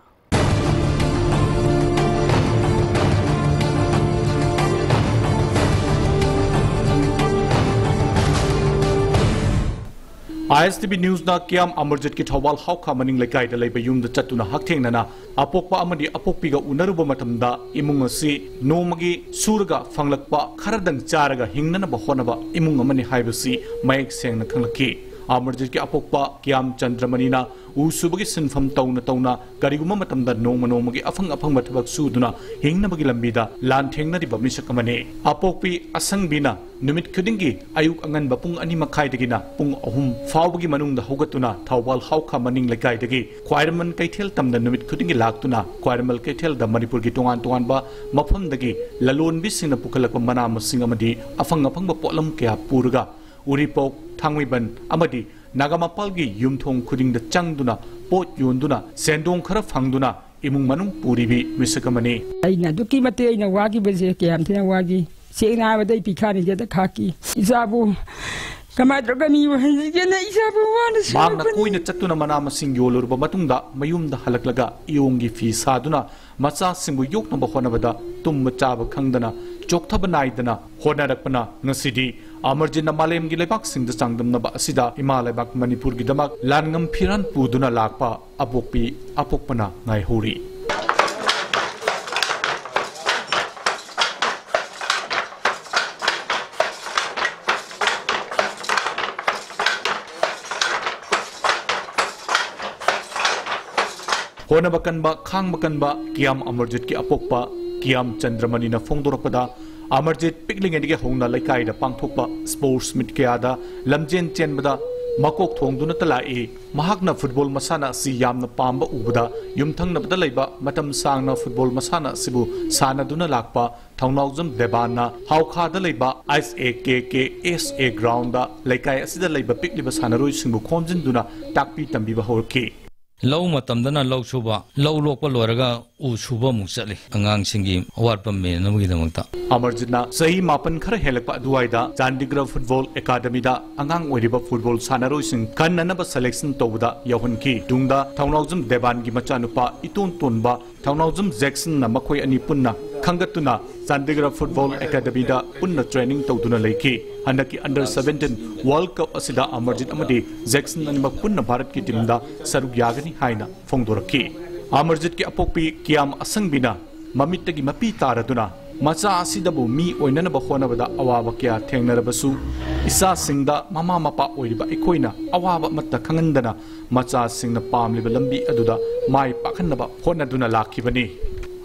ꯑꯥꯏ ꯑꯦꯁ ꯇꯤ ꯚꯤ ꯅ꯭ꯌꯨꯁꯅ ꯀꯤꯌꯥꯝ ꯑꯃꯔꯖꯤꯠꯀꯤ ꯊꯧꯕꯥꯜ ꯍꯥꯎꯈꯥ ꯃꯅꯤꯡ ꯂꯩꯀꯥꯏꯗ ꯂꯩꯕ ꯌꯨꯝꯗ ꯆꯠꯇꯨꯅ ꯍꯛꯊꯦꯡꯅꯅ ꯑꯄꯣꯛꯄ ꯑꯃꯗꯤ ꯑꯄꯣꯛꯄꯤꯒ ꯎꯅꯔꯨꯕ ꯃꯇꯝꯗ ꯏꯃꯨꯡ ꯑꯁꯤ ꯅꯣꯡꯃꯒꯤ ꯁꯨꯔꯒ ꯐꯪꯂꯛꯄ ꯈꯔꯗꯪ ꯆꯥꯔꯒ ꯍꯤꯡꯅꯅꯕ ꯍꯣꯠꯅꯕ ꯏꯃꯨꯡ ꯑꯃꯅꯤ ꯍꯥꯏꯕꯁꯤ ꯃꯌꯦꯛ ꯁꯦꯡꯅ ꯈꯪꯂꯛꯈꯤ꯫ ꯑꯃꯔꯖꯤꯠꯀꯤ ꯑꯄꯣꯛꯄ ꯀꯤꯌꯥꯝ ꯆꯟꯗ꯭ꯔꯃꯅꯤꯅ ꯎ ꯁꯨꯕꯒꯤ ꯁꯤꯟꯐꯝ ꯇꯧꯅ ꯇꯧꯅ ꯀꯔꯤꯒꯨꯝꯕ ꯃꯇꯝꯗ ꯅꯣꯡꯃ ꯅꯣꯡꯃꯒꯤ ꯑꯐꯪ ꯑꯐꯪꯕ ꯊꯕꯛ ꯁꯨꯗꯨꯅ ꯍꯤꯡꯅꯕꯒꯤ ꯂꯝꯕꯤꯗ ꯂꯥꯟꯊꯦꯡꯅꯔꯤꯕ ꯃꯤꯁꯛ ꯑꯃꯅꯤ꯫ ꯑꯄꯣꯛꯄꯤ ꯑꯁꯪꯕꯤꯅ ꯅꯨꯃꯤꯠ ꯈꯨꯗꯤꯡꯒꯤ ꯑꯌꯨꯛ ꯑꯉꯟꯕ ꯄꯨꯡ ꯑꯅꯤ ꯃꯈꯥꯏꯗꯒꯤꯅ ꯄꯨꯡ ꯑꯍꯨꯝ ꯐꯥꯎꯕꯒꯤ ꯃꯅꯨꯡꯗ ꯍꯧꯒꯠꯇꯨꯅ ꯊꯧꯕꯥꯜ ꯍꯥꯎꯈꯥ ꯃꯅꯤꯡ ꯂꯩꯀꯥꯏꯗꯒꯤ ꯈ꯭ꯋꯥꯏꯔꯝꯕꯟ ꯀꯩꯊꯦꯜ ꯇꯝꯗ ꯅꯨꯃꯤꯠ ꯈꯨꯗꯤꯡꯒꯤ ꯂꯥꯛꯇꯨꯅ ꯈ꯭ꯋꯥꯏꯔꯝꯕꯟ ꯀꯩꯊꯦꯜꯗ ꯃꯅꯤꯄꯨꯔꯒꯤ ꯇꯣꯉꯥꯟ ꯇꯣꯉꯥꯟꯕ ꯃꯐꯝꯗꯒꯤ ꯂꯂꯣꯟꯕꯤꯁꯤꯡꯅ ꯄꯨꯈꯠꯂꯛꯄ ꯃꯅꯥ ꯃꯁꯤꯡ ꯑꯃꯗꯤ ꯑꯐꯪ ꯑꯐꯪꯕ ꯄꯣꯠꯂꯝ ꯀꯌꯥ ꯄꯨꯔꯒ ꯎꯔꯤꯄꯣꯛ, ꯊꯥꯡꯃꯩꯕꯟ ꯑꯃꯗꯤ ꯅꯥꯒꯥꯃꯄꯥꯜꯒꯤ ꯌꯨꯝꯊꯣꯡ ꯈꯨꯗꯤꯡꯗ ꯆꯪꯗꯨꯅ ꯄꯣꯠ ꯌꯣꯟꯗꯨꯅ ꯁꯦꯟꯗꯣꯡ ꯈꯔ ꯐꯪꯗꯨꯅ ꯏꯃꯨꯡ ꯃꯅꯨꯡ ꯄꯨꯔꯤꯕꯤ ꯃꯤꯁꯛ ꯑꯃꯅꯤ꯫ ꯑꯩꯅ ꯑꯗꯨꯛꯀꯤ ꯃꯇꯤꯛ ꯑꯩꯅ ꯋꯥꯈꯤꯕꯁꯦ ꯀꯌꯥꯝ ꯊꯤꯅ ꯋꯥꯈꯤ꯫ ꯆꯦꯡ ꯅꯥꯕꯗ ꯑꯩ ꯄꯤꯈꯥꯅꯤꯒꯦꯗ ꯈꯥꯛꯀꯤ꯫ ꯏꯆꯥꯕꯨ ꯀꯃꯥꯏꯅ ꯇꯧꯔꯒ ꯃꯤ ꯑꯣꯏꯍꯟꯁꯤꯒꯦꯅ ꯏꯆꯥꯕꯨ ꯋꯥꯅ ꯃꯍꯥꯛꯅ ꯁꯨꯔꯛꯄꯅꯤ꯫ ꯀꯣꯏꯅ ꯆꯠꯇꯨꯅ ꯃꯅꯥ ꯃꯁꯤꯡ ꯌꯣꯜꯂꯨꯔꯕ ꯃꯇꯨꯡꯗ ꯃꯌꯨꯝꯗ ꯍꯜꯂꯛꯂꯒ ꯏꯌꯣꯡꯒꯤ ꯐꯤ ꯁꯥꯗꯨꯅ ꯃꯆꯥꯁꯤꯡꯕꯨ ꯌꯣꯛꯅꯕ ꯍꯣꯠꯅꯕꯗ ꯇꯨꯝꯕ ꯆꯥꯕ ꯈꯪꯗꯅ ꯆꯣꯛꯊꯕ ꯅꯥꯏꯗꯅ ꯍꯣꯠꯅꯔꯛꯄꯅ ꯉꯁꯤꯗꯤ ꯑꯃꯔꯖꯤꯠꯅ ꯃꯥꯂꯦꯝꯒꯤ ꯂꯩꯕꯥꯛꯁꯤꯡꯗ ꯆꯥꯡꯗꯝꯅꯕ ꯑꯁꯤꯗ ꯏꯃꯥ ꯂꯩꯕꯥꯛ ꯃꯅꯤꯄꯨꯔꯒꯤꯗꯃꯛ ꯂꯥꯟꯉꯝ ꯐꯤꯔꯥꯟ ꯄꯨꯗꯨꯅ ꯂꯥꯛꯄ ꯑꯄꯣꯛꯄꯤ ꯑꯄꯣꯛꯄꯅ ꯉꯥꯏꯍꯧꯔꯤ꯫ ꯍꯣꯠꯅꯕ ꯀꯟꯕ, ꯈꯥꯡꯕ ꯀꯟꯕ ꯀꯤꯌꯥꯝ ꯑꯃꯔꯖꯤꯠꯀꯤ ꯑꯄꯣꯛꯄ ꯀꯤꯌꯥꯝ ꯆꯟꯗ꯭ꯔꯃꯅꯤꯅ ꯐꯣꯡꯗꯣꯔꯛꯄꯗ, ꯑꯃꯔꯖꯤꯠ ꯄꯤꯛꯂꯤꯉꯩꯗꯒꯤ ꯍꯧꯅ ꯂꯩꯀꯥꯏꯗ ꯄꯥꯡꯊꯣꯛꯄ sports meet ꯀꯌꯥꯗ ꯂꯝꯖꯦꯟ ꯆꯦꯟꯕꯗ ꯃꯀꯣꯛ ꯊꯣꯡꯗꯨꯅꯇ ꯂꯥꯛꯏ꯫ ꯃꯍꯥꯛꯅ football ꯃꯁꯥꯟꯅ ꯑꯁꯤ ꯌꯥꯝꯅ ꯄꯥꯝꯕ ꯎꯕꯗ, ꯌꯨꯝꯊꯪꯅꯕꯗ ꯂꯩꯕ ꯃꯇꯝ ꯁꯥꯡꯅ football ꯃꯁꯥꯟꯅ ꯑꯁꯤꯕꯨ ꯁꯥꯟꯅꯗꯨꯅ ꯂꯥꯛꯄ ꯊꯧꯅꯥꯎꯖꯝ ꯗꯦꯕꯥꯟꯅ ꯍꯥꯎꯈꯥꯗ ꯂꯩꯕ ice A K K S A ground ꯗ ꯂꯩꯀꯥꯏ ꯑꯁꯤꯗ ꯂꯩꯕ ꯄꯤꯛꯂꯤꯕ ꯁꯥꯟꯅꯔꯣꯏꯁꯤꯡꯕꯨ ꯈꯣꯝꯖꯤꯟꯗꯨꯅ ꯇꯥꯛꯄꯤ ꯇꯝꯕꯤꯕ ꯍꯧꯔꯛꯈꯤ꯫ ꯂꯧ ꯃꯇꯝꯗꯅ ꯂꯧ ꯁꯨꯕ, ꯂꯧ ꯂꯣꯛꯄ ꯂꯣꯏꯔꯒ ꯎ ꯁꯨꯕ ꯑꯃꯨꯛ ꯆꯠꯂꯤ, ꯑꯉꯥꯡꯁꯤꯡꯒꯤ ꯑꯋꯥꯠꯄ ꯃꯦꯟꯅꯕꯒꯤꯗꯃꯛꯇ꯫ ꯑꯃꯔꯖꯤꯠꯅ ꯆꯍꯤ ꯃꯥꯄꯟ ꯈꯔ ꯍꯦꯜꯂꯛꯄ ꯑꯗꯨꯋꯥꯏꯗ ꯆꯥꯟꯗꯤꯒ꯭ꯔ football academy ꯗ ꯑꯉꯥꯡ ꯑꯣꯏꯔꯤꯕ football ꯁꯥꯟꯅꯔꯣꯏꯁꯤꯡ ꯈꯟꯅꯅꯕ selection ꯇꯧꯕꯗ ꯌꯥꯎꯍꯟꯈꯤ꯫ ꯇꯨꯡꯗ ꯊꯧꯅꯥꯎꯖꯝ ꯗꯦꯕꯥꯟꯒꯤ ꯃꯆꯥꯅꯨꯄꯥ ꯏꯇꯣꯟ ꯇꯣꯟꯕ ꯊꯧꯅꯥꯎꯖꯝ ꯖꯦꯛꯁꯟꯅ ꯃꯈꯣꯏ ꯑꯅꯤ ꯄꯨꯟꯅ ꯈꯪꯒꯠꯇꯨꯅ ꯆꯥꯟꯗꯤꯒꯔ ꯐꯨꯠꯕꯣꯜ ꯑꯦꯀꯥꯗꯃꯤꯗ ꯄꯨꯟꯅ ꯇ꯭ꯔꯦꯅꯤꯡ ꯇꯧꯗꯨꯅ ꯂꯩꯈꯤ꯫ ꯍꯟꯗꯛꯀꯤ ꯑꯟꯗꯔ ꯁꯚꯦꯟꯇꯤꯟ ꯋꯥꯔꯜꯗ ꯀꯞ ꯑꯁꯤꯗ ꯑꯃꯔꯖꯤꯠ ꯑꯃꯗꯤ ꯖꯦꯛꯁꯟ ꯑꯅꯤꯃꯛ ꯄꯨꯟꯅ ꯚꯥꯔꯠꯀꯤ ꯇꯤꯝꯗ ꯁꯔꯨꯛ ꯌꯥꯒꯅꯤ ꯍꯥꯏꯅ ꯐꯣꯡꯗꯣꯔꯛꯈꯤ꯫ ꯑꯃꯔꯖꯤꯠꯀꯤ ꯑꯄꯣꯛꯄꯤ ꯀꯤꯌꯥꯝ ꯑꯁꯪꯕꯤꯅ ꯃꯃꯤꯠꯇꯒꯤ ꯃꯄꯤ ꯇꯥꯔꯗꯨꯅ ꯃꯆꯥ ꯑꯁꯤꯗꯕꯨ ꯃꯤ ꯑꯣꯏꯅꯅꯕ ꯍꯣꯠꯅꯕꯗ ꯑꯋꯥꯕ ꯀꯌꯥ ꯊꯦꯡꯅꯔꯕꯁꯨ, ꯏꯆꯥꯁꯤꯡꯗ ꯃꯃꯥ ꯃꯄꯥ ꯑꯣꯏꯔꯤꯕ ꯑꯩꯈꯣꯏꯅ ꯑꯋꯥꯕ ꯑꯃꯠꯇ ꯈꯪꯍꯟꯗꯅ ꯃꯆꯥꯁꯤꯡꯅ ꯄꯥꯝꯂꯤꯕ ꯂꯝꯕꯤ ꯑꯗꯨꯗ ꯃꯥꯏ ꯄꯥꯛꯍꯟꯅꯕ ꯍꯣꯠꯅꯗꯨꯅ ꯂꯥꯛꯈꯤꯕꯅꯤ꯫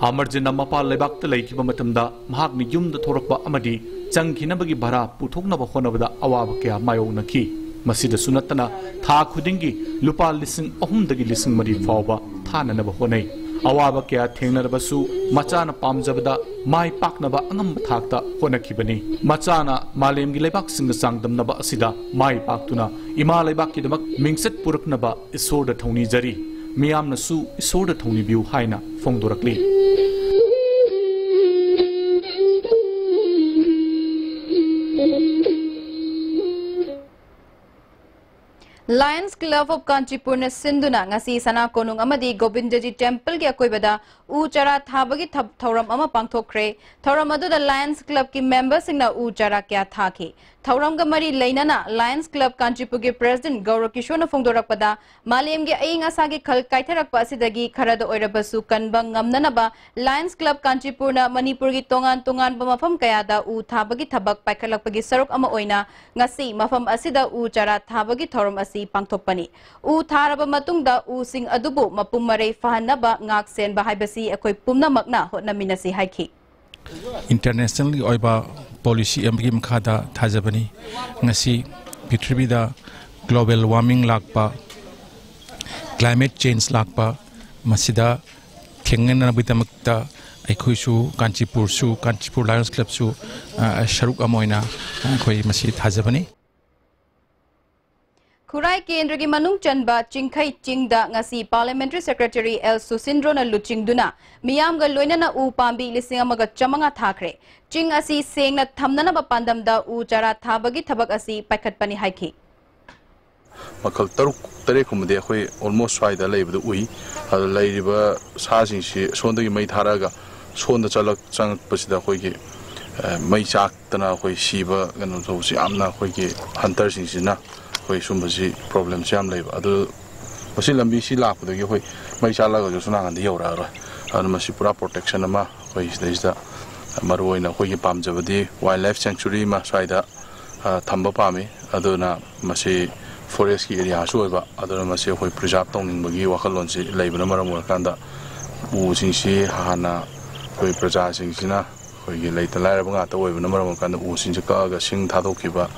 ꯑꯃꯔꯖꯤꯠꯅ ꯃꯄꯥꯟ ꯂꯩꯕꯥꯛꯇ ꯂꯩꯈꯤꯕ ꯃꯇꯝꯗ ꯃꯍꯥꯛꯅ ꯌꯨꯝꯗ ꯊꯣꯔꯛꯄ ꯑꯃꯗꯤ ꯆꯪꯈꯤꯅꯕꯒꯤ ꯚꯔꯥ ꯄꯨꯊꯣꯛꯅꯕ ꯍꯣꯠꯅꯕꯗ ꯑꯋꯥꯕ ꯀꯌꯥ ꯃꯥꯌꯣꯛꯅꯈꯤ꯫ ꯃꯁꯤꯗꯁꯨ ꯅꯠꯇꯅ ꯊꯥ ꯈꯨꯗꯤꯡꯒꯤ ꯂꯨꯄꯥ ꯂꯤꯁꯤꯡ ꯑꯍꯨꯝꯗꯒꯤ ꯂꯤꯁꯤꯡ ꯃꯔꯤ ꯐꯥꯎꯕ ꯊꯥꯅꯅꯕ ꯍꯣꯠꯅꯩ꯫ ꯑꯋꯥꯕ ꯀꯌꯥ ꯊꯦꯡꯅꯔꯕꯁꯨ ꯃꯆꯥꯅ ꯄꯥꯝꯖꯕꯗ ꯃꯥꯏ ꯄꯥꯛꯅꯕ ꯑꯉꯝꯕ ꯊꯥꯛꯇ ꯍꯣꯠꯅꯈꯤꯕꯅꯤ꯫ ꯃꯆꯥꯅ ꯃꯥꯂꯦꯝꯒꯤ ꯂꯩꯕꯥꯛꯁꯤꯡꯒ ꯆꯥꯡꯗꯝꯅꯕ ꯑꯁꯤꯗ ꯃꯥꯏ ꯄꯥꯛꯇꯨꯅ ꯏꯃꯥ ꯂꯩꯕꯥꯛꯀꯤꯗꯃꯛ ꯃꯤꯡꯆꯠ ꯄꯨꯔꯛꯅꯕ ꯏꯁꯣꯔꯗ ꯊꯧꯅꯤꯖꯔꯤ꯫ ꯃꯤꯌꯥꯝꯅꯁꯨ ꯏꯁꯣꯔꯗ ꯊꯧꯅꯤꯕꯤꯌꯨ ꯍꯥꯏꯅ ꯐꯣꯡꯗꯣꯔꯛꯂꯤ꯫ Lions Club of ꯀꯥꯟꯆꯤꯄꯨꯔꯅ ꯁꯤꯟꯗꯨꯅ ꯉꯁꯤ ꯁꯅꯥ ꯀꯣꯅꯨꯡ ꯑꯃꯗꯤ ꯒꯣꯕꯤꯟꯗꯖꯤ ꯇꯦꯝꯄꯜꯒꯤ ꯑꯀꯣꯏꯕꯗ ꯎ ꯆꯥꯔꯥ ꯊꯥꯕꯒꯤ ꯊ-, ꯊꯧꯔꯝ ꯑꯃ ꯄꯥꯡꯊꯣꯛꯈ꯭ꯔꯦ꯫ ꯊꯧꯔꯝ ꯑꯗꯨꯗ Lions Clubꯀꯤ memberꯁꯤꯡꯅ ꯎ ꯆꯥꯔꯥ ꯀꯌꯥ ꯊꯥꯈꯤ꯫ ꯊꯧꯔꯝꯒ ꯃꯔꯤ ꯂꯩꯅꯅ Lions Club ꯀꯥꯟꯆꯤꯄꯨꯔꯒꯤ president ꯒꯧꯔ ꯀꯤꯁꯣꯔꯅ ꯐꯣꯡꯗꯣꯔꯛꯄꯗ, ꯃꯥꯂꯦꯝꯒꯤ ꯑꯏꯪ ꯑꯁꯥꯒꯤ ꯈꯜ ꯀꯥꯏꯊꯔꯛꯄ ꯑꯁꯤꯗꯒꯤ ꯈꯔꯗ ꯑꯣꯏꯔꯕꯁꯨ ꯀꯟꯕ ꯉꯝꯅꯅꯕ Lions Club ꯀꯥꯟꯆꯤꯄꯨꯔꯅ ꯃꯅꯤꯄꯨꯔꯒꯤ ꯇꯣꯉꯥꯟ ꯇꯣꯉꯥꯟꯕ ꯃꯐꯝ ꯀꯌꯥꯗ ꯎ ꯊꯥꯕꯒꯤ ꯊꯕꯛ ꯄꯥꯏꯈꯠꯂꯛꯄꯒꯤ ꯁꯔꯨꯛ ꯑꯃ ꯑꯣꯏꯅ ꯉꯁꯤ ꯃꯐꯝ ꯑꯁꯤꯗ ꯎ ꯆꯥꯔꯥ ꯊꯥꯕꯒꯤ ꯊꯧꯔꯝ ꯑꯁꯤ ꯄꯥꯡꯊꯣꯛꯄꯅꯤ꯫ ꯎ ꯊꯥꯔꯕ ꯃꯇꯨꯡꯗ ꯎꯁꯤꯡ ꯑꯗꯨꯕꯨ ꯃꯄꯨꯡ ꯃꯔꯩ ꯐꯍꯟꯅꯕ ꯉꯥꯛ ꯁꯦꯟꯕ ꯍꯥꯏꯕꯁꯤ ꯑꯩꯈꯣꯏ ꯄꯨꯝꯅꯃꯛꯅ ꯍꯣꯠꯅꯃꯤꯟꯅꯁꯤ ꯍꯥꯏꯈꯤ꯫ Internationalꯒꯤ ꯑꯣꯏꯕ policy ꯑꯃꯒꯤ ꯃꯈꯥꯗ ꯊꯥꯖꯕꯅꯤ꯫ ꯉꯁꯤ ꯄ꯭ꯔꯤꯊꯤꯕꯤꯗ global warming ꯂꯥꯛꯄ, climate change ꯂꯥꯛꯄ, ꯃꯁꯤꯗ ꯊꯦꯡꯅꯅꯕꯒꯤꯗꯃꯛꯇ ꯑꯩꯈꯣꯏꯁꯨ, ꯀꯥꯟꯆꯤꯄꯨꯔꯁꯨ, ꯀꯥꯟꯆꯤꯄꯨꯔ Lions Clubꯁꯨ, ꯑ, ꯁꯔꯨꯛ ꯑꯃ ꯑꯣꯏꯅ ꯑꯩꯈꯣꯏ ꯃꯁꯤ ꯊꯥꯖꯕꯅꯤ꯫ ꯈꯨꯔꯥꯏ ꯀꯦꯟꯗ꯭ꯔꯒꯤ ꯃꯅꯨꯡ ꯆꯟꯕ ꯆꯤꯡꯈꯩ ꯆꯤꯡꯗ ꯉꯁꯤ Parliamentary Secretary ꯑꯦꯜ ꯁꯨꯁꯤꯟꯗ꯭ꯔꯣꯅ ꯂꯨꯆꯤꯡꯗꯨꯅ ꯃꯤꯌꯥꯝꯒ ꯂꯣꯏꯅꯅ ꯎ ꯄꯥꯝꯕꯤ ꯂꯤꯁꯤꯡ ꯑꯃꯒ ꯆꯥꯃꯉꯥ ꯊꯥꯈ꯭ꯔꯦ꯫ ꯆꯤꯡ ꯑꯁꯤ ꯁꯦꯡꯅ ꯊꯝꯅꯅꯕ ꯄꯥꯟꯗꯝꯗ ꯎ ꯆꯥꯔꯥ ꯊꯥꯕꯒꯤ ꯊꯕꯛ ꯑꯁꯤ ꯄꯥꯏꯈꯠꯄꯅꯤ ꯍꯥꯏꯈꯤ꯫ ꯃꯈꯜ ꯇꯔꯨꯛ ꯇꯔꯦꯠꯀꯨꯝꯕꯗꯤ ꯑꯩꯈꯣꯏ almost ꯁ꯭ꯋꯥꯏꯗ ꯂꯩꯕꯗ ꯎꯏ꯫ ꯑꯗꯨ ꯂꯩꯔꯤꯕ ꯁꯥꯁꯤꯡꯁꯤ ꯁꯣꯝꯗꯒꯤ ꯃꯩ ꯊꯥꯔꯛꯑꯒ ꯁꯣꯟꯗ ꯆꯠꯂꯛ ꯆꯪꯉꯛꯄꯁꯤꯗ ꯑꯩꯈꯣꯏꯒꯤ, ꯑ, ꯃꯩ ꯆꯥꯛꯇꯅ ꯑꯩꯈꯣꯏ ꯁꯤꯕ ꯀꯩꯅꯣ ꯇꯧꯕꯁꯤ ꯌꯥꯝꯅ ꯑꯩꯈꯣꯏꯒꯤ ꯍꯟꯇꯔꯁꯤꯡꯁꯤꯅ ꯑꯩꯈꯣꯏ ꯁꯨꯝꯕꯁꯤ ꯄ꯭ꯔꯣꯕ꯭ꯂꯦꯝꯁꯤ ꯌꯥꯝ ꯂꯩꯕ꯫ ꯑꯗꯨ ꯃꯁꯤ ꯂꯝꯕꯤꯁꯤ ꯂꯥꯛꯄꯗꯒꯤ ꯑꯩꯈꯣꯏ ꯃꯩ ꯆꯥꯛꯂꯒꯁꯨ ꯁꯣꯝ ꯅꯥꯀꯟꯗ ꯌꯧꯔꯛꯑꯔꯣꯏ꯫ ꯑꯗꯨꯅ ꯃꯁꯤ ꯄꯨꯔꯥ ꯄ꯭ꯔꯣꯇꯦꯛꯁꯟ ꯑꯃ ꯑꯩꯈꯣꯏ ꯁꯤꯗꯩꯁꯤꯗ ꯃꯔꯨꯑꯣꯏꯅ ꯑꯩꯈꯣꯏꯒꯤ ꯄꯥꯝꯖꯕꯗꯤ ꯋꯥꯏꯜ ꯂꯥꯏꯐ ꯁꯦꯡꯆꯨꯔꯤ ꯑꯃ ꯁ꯭ꯋꯥꯏꯗ, ꯑ, ꯊꯝꯕ ꯄꯥꯝꯃꯤ꯫ ꯑꯗꯨꯅ ꯃꯁꯤ ꯐꯣꯔꯦꯁꯀꯤ ꯑꯦꯔꯤꯌꯥꯁꯨ ꯑꯣꯏꯕ, ꯑꯗꯨꯅ ꯃꯁꯤ ꯑꯩꯈꯣꯏ ꯄ꯭ꯔꯤꯖꯥꯔꯚ ꯇꯧꯅꯤꯡꯕꯒꯤ ꯋꯥꯈꯜꯂꯣꯟꯁꯤ ꯂꯩꯕꯅ ꯃꯔꯝ ꯑꯣꯏꯔꯀꯥꯟꯗ ꯎꯁꯤꯡꯁꯤ ꯍꯥꯟꯅ ꯑꯩꯈꯣꯏ ꯄ꯭ꯔꯖꯥꯁꯤꯡꯁꯤꯅ ꯑꯩꯈꯣꯏꯒꯤ ꯂꯩꯇ ꯂꯥꯏꯔꯕ ꯉꯥꯛꯇ ꯑꯣꯏꯕꯅ ꯃꯔꯝ ꯑꯣꯏꯔꯀꯥꯟꯗ ꯎꯁꯤꯡꯁꯦ ꯀꯛꯑꯒ ꯁꯤꯡ ꯊꯥꯗꯣꯛꯈꯤꯕ,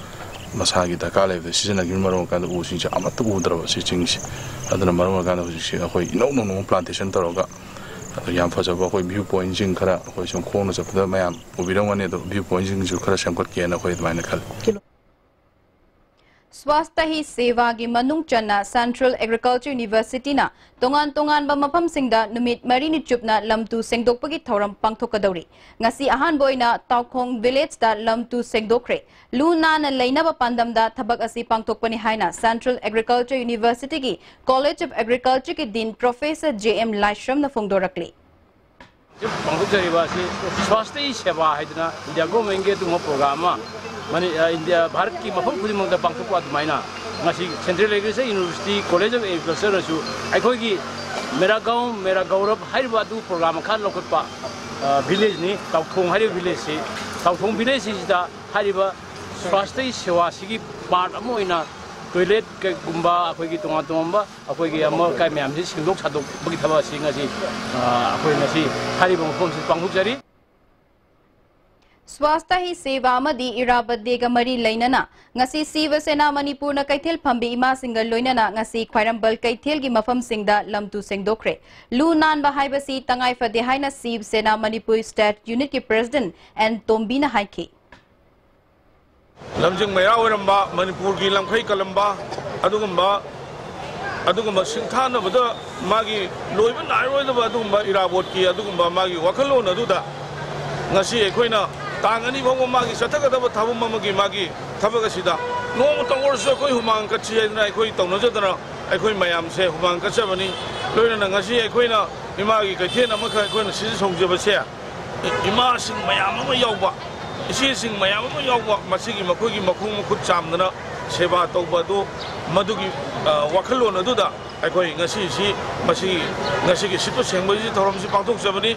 ꯃꯁꯥꯒꯤ ꯗꯔꯀꯥꯔ ꯂꯩꯕꯗ ꯁꯤꯖꯤꯟꯅꯈꯤꯕꯅ ꯃꯔꯝ ꯑꯣꯏꯔꯀꯥꯟꯗ ꯎꯁꯤꯡꯁꯦ ꯑꯃꯠꯇ ꯎꯗ꯭ꯔꯕ ꯁꯤ ꯆꯤꯡꯁꯤ꯫ ꯑꯗꯨꯅ ꯃꯔꯝ ꯑꯣꯏꯔꯀꯥꯟꯗ ꯍꯧꯖꯤꯛꯁꯤ ꯑꯩꯈꯣꯏ ꯏꯅꯧ ꯅꯧꯅ ꯄ꯭ꯂꯥꯟꯇꯦꯁꯟ ꯇꯧꯔꯒ ꯑꯗꯣ ꯌꯥꯝ ꯐꯖꯕ ꯑꯩꯈꯣꯏ ꯚ꯭ꯌꯨ ꯄꯣꯏꯟꯠꯁꯤꯡ ꯈꯔ ꯑꯩꯈꯣꯏ ꯁꯨꯝ ꯈꯣꯡꯅ ꯆꯠꯄꯗ ꯃꯌꯥꯝ ꯎꯕꯤꯔꯝꯒꯅꯤ꯫ ꯑꯗꯣ ꯚ꯭ꯌꯨ ꯄꯣꯏꯟꯠꯁꯤꯡꯁꯨ ꯈꯔ ꯁꯦꯝꯒꯠꯀꯦꯅ ꯑꯩꯈꯣꯏ ꯑꯗꯨꯃꯥꯏꯅ ꯈꯜꯂꯤ꯫ ꯁ꯭ꯋꯥꯁꯇ ꯍꯤ ꯁꯦꯕꯥꯒꯤ ꯃꯅꯨꯡ ꯆꯟꯅ ꯁꯦꯟꯇ꯭ꯔꯦꯜ ꯑꯦꯒ꯭ꯔꯤꯀꯜꯆꯔ ꯌꯨꯅꯤꯚꯔꯁꯤꯇꯤꯅ ꯇꯣꯉꯥꯟ ꯇꯣꯉꯥꯟꯕ ꯃꯐꯝꯁꯤꯡꯗ ꯅꯨꯃꯤꯠ ꯃꯔꯤꯅꯤ ꯆꯨꯞꯅ ꯂꯝ ꯇꯨ ꯁꯦꯡꯗꯣꯛꯄꯒꯤ ꯊꯧꯔꯝ ꯄꯥꯡꯊꯣꯛꯀꯗꯧꯔꯤ꯫ ꯉꯁꯤ ꯑꯍꯥꯟꯕ ꯑꯣꯏꯅ ꯇꯥꯎꯈꯣꯡ ꯚꯤꯂꯦꯖꯇ ꯂꯝ ꯇꯨ ꯁꯦꯡꯗꯣꯛꯈ꯭ꯔꯦ꯫ ꯂꯨ ꯅꯥꯟꯅ ꯂꯩꯅꯕ ꯄꯥꯟꯗꯝꯗ ꯊꯕꯛ ꯑꯁꯤ ꯄꯥꯡꯊꯣꯛꯄꯅꯤ ꯍꯥꯏꯅ ꯁꯦꯟꯇ꯭ꯔꯦꯜ ꯑꯦꯒ꯭ꯔꯤꯀꯜꯆꯔ ꯌꯨꯅꯤꯚꯔꯁꯤꯇꯤꯒꯤ ꯀꯣꯂꯦꯖ ꯑꯣꯐ ꯑꯦꯒ꯭ꯔꯤꯀꯜꯆꯔꯒꯤ ꯗꯤꯟ ꯄ꯭ꯔꯣꯐꯦꯁꯔ ꯖꯦ ꯑꯦꯝ ꯂꯥꯏꯁ꯭ꯔꯝꯅ ꯐꯣꯡꯗꯣꯔꯛꯂꯤ꯫ ꯄꯥꯡꯊꯣꯛꯆꯔꯤꯕ ꯑꯁꯤ ꯁ꯭ꯋꯥꯁꯇꯤ ꯁꯦꯕꯥ ꯍꯥꯏꯗꯅ ꯏꯟꯗꯤꯌꯥ ꯒꯣꯔꯃꯦꯟꯒꯤ ꯑꯗꯨꯒꯨꯝꯕ ꯄ꯭ꯔꯣꯒ꯭ꯔꯥꯝ ꯑꯃ ꯃꯅꯤ-, ꯑ, ꯏꯟꯗꯤꯌꯥ, ꯚꯥꯔꯠꯀꯤ ꯃꯐꯝ ꯈꯨꯗꯤꯡꯃꯛꯇ ꯄꯥꯡꯊꯣꯛꯄ ꯑꯗꯨꯃꯥꯏꯅ ꯉꯁꯤ central agriculture university college of ꯑꯦꯒ꯭ꯔꯤꯀꯜꯆꯔꯅꯁꯨ ꯑꯩꯈꯣꯏꯒꯤ ꯃꯦꯔꯥ ꯒꯥꯎ ꯃꯦꯔꯥ ꯒꯧꯔꯕ ꯍꯥꯏꯔꯤꯕ ꯑꯗꯨ ꯄ꯭ꯔꯣꯒ꯭ꯔꯥꯝ ꯃꯈꯥ ꯂꯧꯈꯠꯄ, ꯑ, ꯚꯤꯂꯦꯖꯅꯤ, ꯇꯥꯎꯊꯣꯡ ꯍꯥꯏꯔꯤꯕ ꯚꯤꯂꯦꯖꯁꯤ꯫ ꯇꯥꯎꯊꯣꯡ ꯚꯤꯂꯦꯖꯁꯤꯗ ꯍꯥꯏꯔꯤꯕ ꯁ꯭ꯋꯥꯁꯇꯤ ꯁꯦꯋꯥꯁꯤꯒꯤ ꯄꯥꯔꯠ ꯑꯃ ꯑꯣꯏꯅ ꯇꯣꯏꯂꯦꯠ ꯀꯩꯒꯨꯝꯕ ꯑꯩꯈꯣꯏꯒꯤ ꯇꯣꯉꯥꯟ ꯇꯣꯉꯥꯟꯕ ꯑꯩꯈꯣꯏꯒꯤ ꯑꯃꯣꯠ ꯑꯀꯥꯏ ꯃꯌꯥꯝꯁꯤ ꯁꯦꯡꯗꯣꯛ ꯁꯥꯗꯣꯛꯄꯒꯤ ꯊꯕꯛ ꯑꯁꯤ ꯉꯁꯤ, ꯑ, ꯑꯩꯈꯣꯏ ꯉꯁꯤ ꯍꯥꯏꯔꯤꯕ ꯃꯐꯝꯁꯤ ꯄꯥꯡꯊꯣꯛꯆꯔꯤ꯫ ꯁ꯭ꯋꯥꯁꯇ ꯍꯤ ꯁꯦꯕꯥ ꯑꯃꯗꯤ ꯏꯔꯥꯕꯠ ꯗꯦꯒ ꯃꯔꯤ ꯂꯩꯅꯅ ꯉꯁꯤ ꯁꯤꯕ ꯁꯦꯅꯥ ꯃꯅꯤꯄꯨꯔꯅ ꯀꯩꯊꯦꯜ ꯐꯝꯕꯤ ꯏꯃꯥꯁꯤꯡꯒ ꯂꯣꯏꯅꯅ ꯉꯁꯤ ꯈ꯭ꯋꯥꯏꯔꯝꯕꯜ ꯀꯩꯊꯦꯜꯒꯤ ꯃꯐꯝꯁꯤꯡꯗ ꯂꯝ ꯇꯨ ꯁꯦꯡꯗꯣꯛꯈ꯭ꯔꯦ꯫ ꯂꯨ ꯅꯥꯟꯕ ꯍꯥꯏꯕꯁꯤ ꯇꯉꯥꯏ ꯐꯗꯦ ꯍꯥꯏꯅ ꯁꯤꯕ ꯁꯦꯅꯥ ꯃꯅꯤꯄꯨꯔ ꯁ꯭ꯇꯦꯠ ꯌꯨꯅꯤꯠꯀꯤ ꯄ꯭ꯔꯦꯁꯤꯗꯦꯟꯠ ꯑꯦꯟ ꯇꯣꯝꯕꯤꯅ ꯍꯥꯏꯈꯤ꯫ ꯂꯝꯖꯤꯡ ꯃꯌꯥ ꯑꯣꯏꯔꯝꯕ, ꯃꯅꯤꯄꯨꯔꯒꯤ ꯂꯝꯈꯩ ꯀꯜꯂꯝꯕ ꯑꯗꯨꯒꯨꯝꯕ, ꯑꯗꯨꯒꯨꯝꯕ ꯁꯤꯡꯊꯥꯅꯕꯗ ꯃꯥꯒꯤ ꯂꯣꯏꯕ ꯅꯥꯏꯔꯣꯏꯗꯕ ꯑꯗꯨꯒꯨꯝꯕ ꯏꯔꯥꯕꯣꯠꯀꯤ ꯑꯗꯨꯒꯨꯝꯕ ꯃꯥꯒꯤ ꯋꯥꯈꯜꯂꯣꯟ ꯑꯗꯨꯗ ꯉꯁꯤ ꯑꯩꯈꯣꯏꯅ ꯇꯥꯡ ꯑꯅꯤ ꯐꯥꯎꯕ ꯃꯥꯒꯤ ꯆꯠꯊꯒꯗꯕ ꯊꯕꯛ ꯑꯃꯒꯤ ꯃꯥꯒꯤ ꯊꯕꯛ ꯑꯁꯤꯗ ꯅꯣꯡꯃꯇ ꯑꯣꯏꯔꯁꯨ ꯑꯩꯈꯣꯏ ꯍꯨꯃꯥꯡ ꯀꯠꯁꯤ ꯍꯥꯏꯗꯅ ꯑꯩꯈꯣꯏ ꯇꯧꯅꯖꯗꯅ ꯑꯩꯈꯣꯏ ꯃꯌꯥꯝꯁꯦ ꯍꯨꯃꯥꯡ ꯀꯠꯆꯕꯅꯤ꯫ ꯂꯣꯏꯅꯅ ꯉꯁꯤ ꯑꯩꯈꯣꯏꯅ ꯏꯃꯥꯒꯤ ꯀꯩꯊꯦꯜ ꯑꯃꯈꯛ ꯑꯩꯈꯣꯏꯅ ꯁꯤꯗ ꯁꯣꯡꯖꯕꯁꯦ, ꯏꯃꯥꯁꯤꯡ ꯃꯌꯥꯝ ꯑꯃ ꯌꯥꯎꯕ, ꯏꯆꯦꯁꯤꯡ ꯃꯌꯥꯝ ꯑꯃ ꯌꯥꯎꯕ, ꯃꯁꯤꯒꯤ ꯃꯈꯣꯏꯒꯤ ꯃꯈꯣꯡ ꯃꯈꯨꯠ ꯆꯥꯝꯗꯅ ꯁꯦꯕꯥ ꯇꯧꯕ ꯑꯗꯨ, ꯃꯗꯨꯒꯤ, ꯑ, ꯋꯥꯈꯜꯂꯣꯟ ꯑꯗꯨꯗ ꯑꯩꯈꯣꯏ ꯉꯁꯤꯁꯤ, ꯃꯁꯤ, ꯉꯁꯤꯒꯤ ꯁꯤꯠꯄ ꯁꯦꯡꯕꯒꯤ ꯊꯧꯔꯝꯁꯤ ꯄꯥꯡꯊꯣꯛꯆꯕꯅꯤ꯫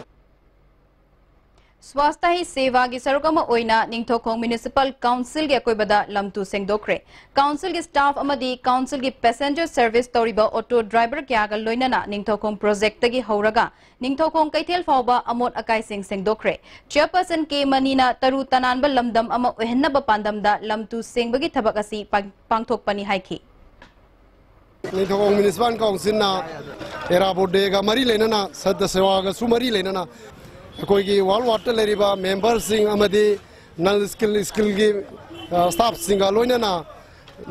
ꯁ꯭ꯋꯥꯁꯊ ꯍꯤ ꯁꯦꯕꯥꯒꯤ ꯁꯔꯨꯛ ꯑꯃ ꯑꯣꯏꯅ ꯅꯤꯡꯊꯧꯈꯣꯡ ꯃ꯭ꯌꯨꯅꯤꯁꯤꯄꯥꯜ ꯀꯥꯎꯟꯁꯤꯜꯒꯤ ꯑꯀꯣꯏꯕꯗ ꯂꯝꯇꯨ ꯁꯦꯡꯗꯣꯛꯈ꯭ꯔꯦ꯫ ꯀꯥꯎꯟꯁꯤꯜꯒꯤ ꯁ꯭ꯇꯥꯐ ꯑꯃꯗꯤ ꯀꯥꯎꯟꯁꯤꯜꯒꯤ ꯄꯦꯁꯦꯟꯖꯔ ꯁꯔꯚꯤꯁ ꯇꯧꯔꯤꯕ ꯑꯣꯇꯣ ꯗ꯭ꯔꯥꯏꯚꯔ ꯀꯌꯥꯒ ꯂꯣꯏꯅꯅ ꯅꯤꯡꯊꯧꯈꯣꯡ ꯄ꯭ꯔꯣꯖꯦꯛꯇꯒꯤ ꯍꯧꯔꯒ ꯅꯤꯡꯊꯧꯈꯣꯡ ꯀꯩꯊꯦꯜ ꯐꯥꯎꯕ ꯑꯃꯣꯠ ꯑꯀꯥꯏꯁꯤꯡ ꯁꯦꯡꯗꯣꯛꯈ꯭ꯔꯦ꯫ ꯆꯦꯌꯔꯄꯔꯁꯟ ꯀꯦ ꯃꯅꯤꯅ ꯇꯔꯨ ꯇꯅꯥꯟꯕ ꯂꯝꯗꯝ ꯑꯃ ꯑꯣꯏꯍꯟꯅꯕ ꯄꯥꯟꯗꯝꯗ ꯂꯝꯇꯨ ꯁꯦꯡꯕꯒꯤ ꯊꯕꯛ ꯑꯁꯤ ꯄꯥꯡ-, ꯄꯥꯡꯊꯣꯛꯄꯅꯤ ꯍꯥꯏꯈꯤ꯫ ꯅꯤꯡꯊꯧꯈꯣꯡ ꯃ꯭ꯌꯨꯅꯤꯁꯤꯄꯥꯜ ꯀꯥꯎꯟꯁꯤꯜꯅ ꯑꯦꯔꯥ ꯕꯣꯔꯗꯦꯒ ꯃꯔꯤ ꯂꯩꯅꯅ, ꯁꯠꯇ ꯁꯦꯋꯥꯒꯁꯨ ꯃꯔꯤ ꯂꯩꯅꯅ, ꯑꯩꯈꯣꯏꯒꯤ ꯋꯥꯔꯜ ꯋꯥꯔꯗꯇ ꯂꯩꯔꯤꯕ ꯃꯦꯝꯕꯔꯁꯤꯡ ꯑꯃꯗꯤ ꯅꯟ ꯁ꯭ꯀꯤꯜ, ꯁ꯭ꯀꯤꯜꯒꯤ, ꯑ, ꯁ꯭ꯇꯥꯐꯁꯤꯡꯒ ꯂꯣꯏꯅꯅ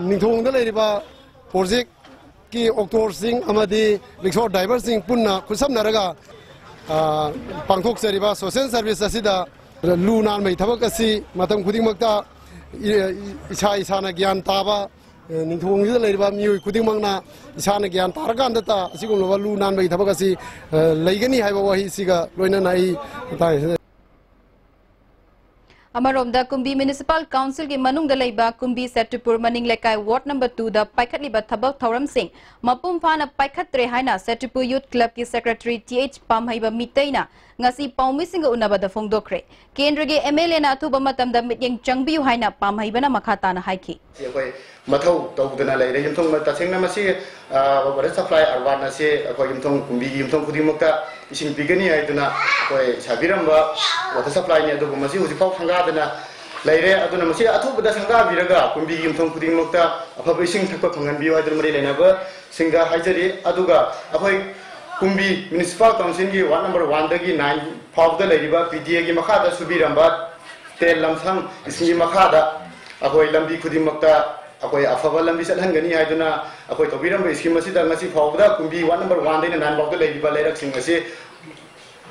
ꯅꯤꯡꯊꯧꯈꯣꯡꯗ ꯂꯩꯔꯤꯕ ꯄ꯭ꯔꯣꯖꯦꯛꯀꯤ ꯑꯣꯛꯇꯣꯔꯁꯤꯡ ꯑꯃꯗꯤ ꯔꯤꯛꯁꯣ ꯗ꯭ꯔꯥꯏꯚꯔꯁꯤꯡ ꯄꯨꯟꯅ ꯈꯨꯠꯁꯝꯅꯔꯒ, ꯑ, ꯄꯥꯡꯊꯣꯛꯆꯔꯤꯕ ꯁꯣꯁꯦꯜ ꯁꯔꯚꯤꯁ ꯑꯁꯤꯗ ꯂꯨ ꯅꯥꯟꯕꯒꯤ ꯊꯕꯛ ꯑꯁꯤ ꯃꯇꯝ ꯈꯨꯗꯤꯡꯃꯛꯇ ꯏ-, ꯏꯁꯥ ꯏꯁꯥꯅ ꯒ꯭ꯌꯥꯟ ꯇꯥꯕ, ꯑ, ꯅꯤꯡꯊꯧꯈꯣꯡꯁꯤꯗ ꯂꯩꯔꯤꯕ ꯃꯤꯑꯣꯏ ꯈꯨꯗꯤꯡꯃꯛꯅ ꯏꯁꯥꯅ ꯒ꯭ꯌꯥꯟ ꯇꯥꯔꯀꯥꯟꯗꯇ ꯑꯁꯤꯒꯨꯝꯂꯕ ꯂꯨ ꯅꯥꯟꯕꯒꯤ ꯊꯕꯛ ꯑꯁꯤ, ꯑ, ꯂꯩꯒꯅꯤ ꯍꯥꯏꯕ ꯋꯥꯍꯩꯁꯤꯒ ꯂꯣꯏꯅꯅ ꯑꯩ ꯃꯇꯥꯡ ꯑꯁꯤꯗ ꯑꯃꯔꯣꯝꯗ ꯀꯨꯝꯕꯤ ꯃ꯭ꯌꯨꯅꯤꯁꯤꯄꯥꯜ ꯀꯥꯎꯟꯁꯤꯜꯒꯤ ꯃꯅꯨꯡꯗ ꯂꯩꯕ ꯀꯨꯝꯕꯤ ꯁꯦꯇ꯭ꯔꯤꯄꯨꯔ ꯃꯅꯤꯡ ꯂꯩꯀꯥꯏ ꯋꯥꯔꯗ ꯅꯝꯕꯔ ꯇꯨꯗ ꯄꯥꯏꯈꯠꯂꯤꯕ ꯊꯕꯛ ꯊꯧꯔꯝꯁꯤꯡ ꯃꯄꯨꯡ ꯐꯥꯅ ꯄꯥꯏꯈꯠꯇ꯭ꯔꯦ ꯍꯥꯏꯅ ꯁꯦꯇ꯭ꯔꯤꯄꯨꯔ ꯌꯨꯊ ꯀ꯭ꯂꯕꯀꯤ ꯁꯦꯀ꯭ꯔꯦꯇꯔꯤ ꯇꯤ ꯑꯩꯆ ꯄꯥꯝꯍꯩꯕ ꯃꯤꯇꯩꯅ ꯉꯁꯤ ꯄꯥꯎꯃꯤꯁꯤꯡꯒ ꯎꯅꯕꯗ ꯐꯣꯡꯗꯣꯛꯈ꯭ꯔꯦ꯫ ꯀꯦꯟꯗ꯭ꯔꯒꯤ ꯑꯦꯝ ꯑꯦꯜ ꯑꯦꯅ ꯑꯊꯨꯕ ꯃꯇꯝꯗ ꯃꯤꯠꯌꯦꯡ ꯆꯪꯕꯤꯌꯨ ꯍꯥꯏꯅ ꯄꯥꯝꯍꯩꯕꯅ ꯃꯈꯥ ꯇꯥꯅ ꯍꯥꯏꯈꯤ꯫ ꯑꯩꯈꯣꯏ ꯃꯊꯧ ꯇꯧꯗꯅ ꯂꯩꯔꯦ꯫ ꯌꯨꯝꯊꯣꯡ, ꯇꯁꯦꯡꯅ ꯃꯁꯤ, ꯑ, ꯋꯥꯇꯔ ꯁꯄ꯭ꯂꯥꯏ ꯑꯔꯕꯥꯟ ꯑꯁꯤ ꯑꯩꯈꯣꯏ ꯌꯨꯝꯊꯣꯡ, ꯀꯨꯝꯕꯤꯒꯤ ꯌꯨꯝꯊꯣꯡ ꯈꯨꯗꯤꯡꯃꯛꯇ ꯏꯁꯤꯡ ꯄꯤꯒꯅꯤ ꯍꯥꯏꯗꯨꯅ ꯑꯩꯈꯣꯏ ꯁꯥꯕꯤꯔꯝꯕ ꯋꯥꯇꯔ ꯁꯄ꯭ꯂꯥꯏꯅꯤ꯫ ꯑꯗꯨꯕꯨ ꯃꯁꯤ ꯍꯧꯖꯤꯛꯐꯥꯎ ꯁꯪꯒꯥꯗꯅ ꯂꯩꯔꯦ꯫ ꯑꯗꯨꯅ ꯃꯁꯤ ꯑꯊꯨꯕꯗ ꯁꯪꯒꯥꯕꯤꯔꯒ ꯀꯨꯝꯕꯤꯒꯤ ꯌꯨꯝꯊꯣꯡ ꯈꯨꯗꯤꯡꯃꯛꯇ ꯑꯐꯕ ꯏꯁꯤꯡ ꯊꯛꯄ ꯐꯪꯍꯟꯕꯤꯌꯨ ꯍꯥꯏꯗꯨꯅ ꯃꯔꯤ ꯂꯩꯅꯕꯁꯤꯡꯗ ꯍꯥꯏꯖꯔꯤ꯫ ꯑꯗꯨꯒ ꯑꯩꯈꯣꯏ ꯀꯨꯝꯕꯤ ꯃ꯭ꯌꯨꯅꯤꯁꯤꯄꯥꯜ ꯀꯥꯎꯟꯁꯤꯜꯒꯤ ꯋꯥꯔꯗ ꯅꯝꯕꯔ ꯋꯥꯟꯗꯒꯤ ꯅꯥꯏꯟ ꯐꯥꯎꯕꯗ ꯂꯩꯔꯤꯕ ꯄꯤ ꯗꯤ ꯑꯦꯒꯤ ꯃꯈꯥꯗ ꯁꯨꯕꯤꯔꯝꯕ ꯇꯦꯜ ꯂꯝꯁꯝ ꯏꯁꯤꯡꯒꯤ ꯃꯈꯥꯗ ꯑꯩꯈꯣꯏ ꯂꯝꯕꯤ ꯈꯨꯗꯤꯡꯃꯛꯇ ꯑꯩꯈꯣꯏ ꯑꯐꯕ ꯂꯝꯕꯤ ꯆꯠꯍꯟꯒꯅꯤ ꯍꯥꯏꯗꯨꯅ ꯑꯩꯈꯣꯏ ꯇꯧꯕꯤꯔꯝꯕ ꯏꯁꯀꯤꯝ ꯑꯁꯤꯗ ꯉꯁꯤ ꯐꯥꯎꯕꯗ ꯀꯨꯝꯕꯤ ꯋꯥꯔꯗ ꯅꯝꯕꯔ ꯋꯥꯟꯗꯩꯅ ꯅꯥꯏꯟ ꯐꯥꯎꯗ ꯂꯩꯔꯤꯕ ꯂꯩꯔꯛꯁꯤꯡ ꯑꯁꯤ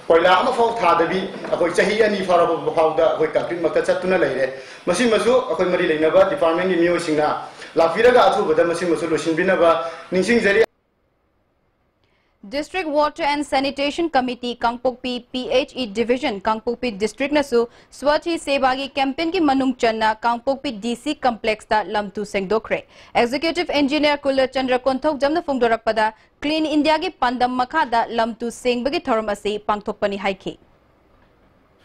ꯀꯣꯏꯂꯥ ꯑꯃꯐꯥꯎ ꯊꯥꯗꯕꯤ ꯑꯩꯈꯣꯏ ꯆꯍꯤ ꯑꯅꯤ ꯐꯥꯔꯕ ꯐꯥꯎꯗ ꯑꯩꯈꯣꯏ ꯀꯪꯀ꯭ꯔꯤꯠꯃꯛꯇ ꯆꯠꯇꯨꯅ ꯂꯩꯔꯦ꯫ ꯃꯁꯤꯃꯁꯨ ꯑꯩꯈꯣꯏ ꯃꯔꯤ ꯂꯩꯅꯕ ꯗꯤꯄꯥꯔꯠꯃꯦꯟꯒꯤ ꯃꯤꯑꯣꯏꯁꯤꯡꯅ ꯂꯥꯛꯄꯤꯔꯒ ꯑꯊꯨꯕꯗ ꯃꯁꯤꯃꯁꯨ ꯂꯣꯏꯁꯤꯟꯕꯤꯅꯕ ꯅꯤꯡꯁꯤꯡꯖꯔꯤ꯫ District Water and Sanitation Committee, Kangpokpi, P H E Division, Kangpokpi District ꯅꯁꯨ Swachh Hi Seva ꯒꯤ campaign ꯒꯤ ꯃꯅꯨꯡ ꯆꯟꯅ ꯀꯥꯡꯄꯣꯛꯄꯤ D C Complex ꯇ ꯂꯝ ꯇꯨ ꯁꯦꯡꯗꯣꯛꯈ꯭ꯔꯦ꯫ Executive Engineer ꯀꯨꯜꯂꯆꯟꯗ꯭ꯔ ꯀꯣꯟꯊꯧꯖꯝꯅ ꯐꯣꯡꯗꯣꯔꯛꯄꯗ, Clean India ꯒꯤ ꯄꯥꯟꯗꯝ ꯃꯈꯥꯗ ꯂꯝ ꯇꯨ ꯁꯦꯡꯕꯒꯤ ꯊꯧꯔꯝ ꯑꯁꯤ ꯄꯥꯡꯊꯣꯛꯄꯅꯤ ꯍꯥꯏꯈꯤ꯫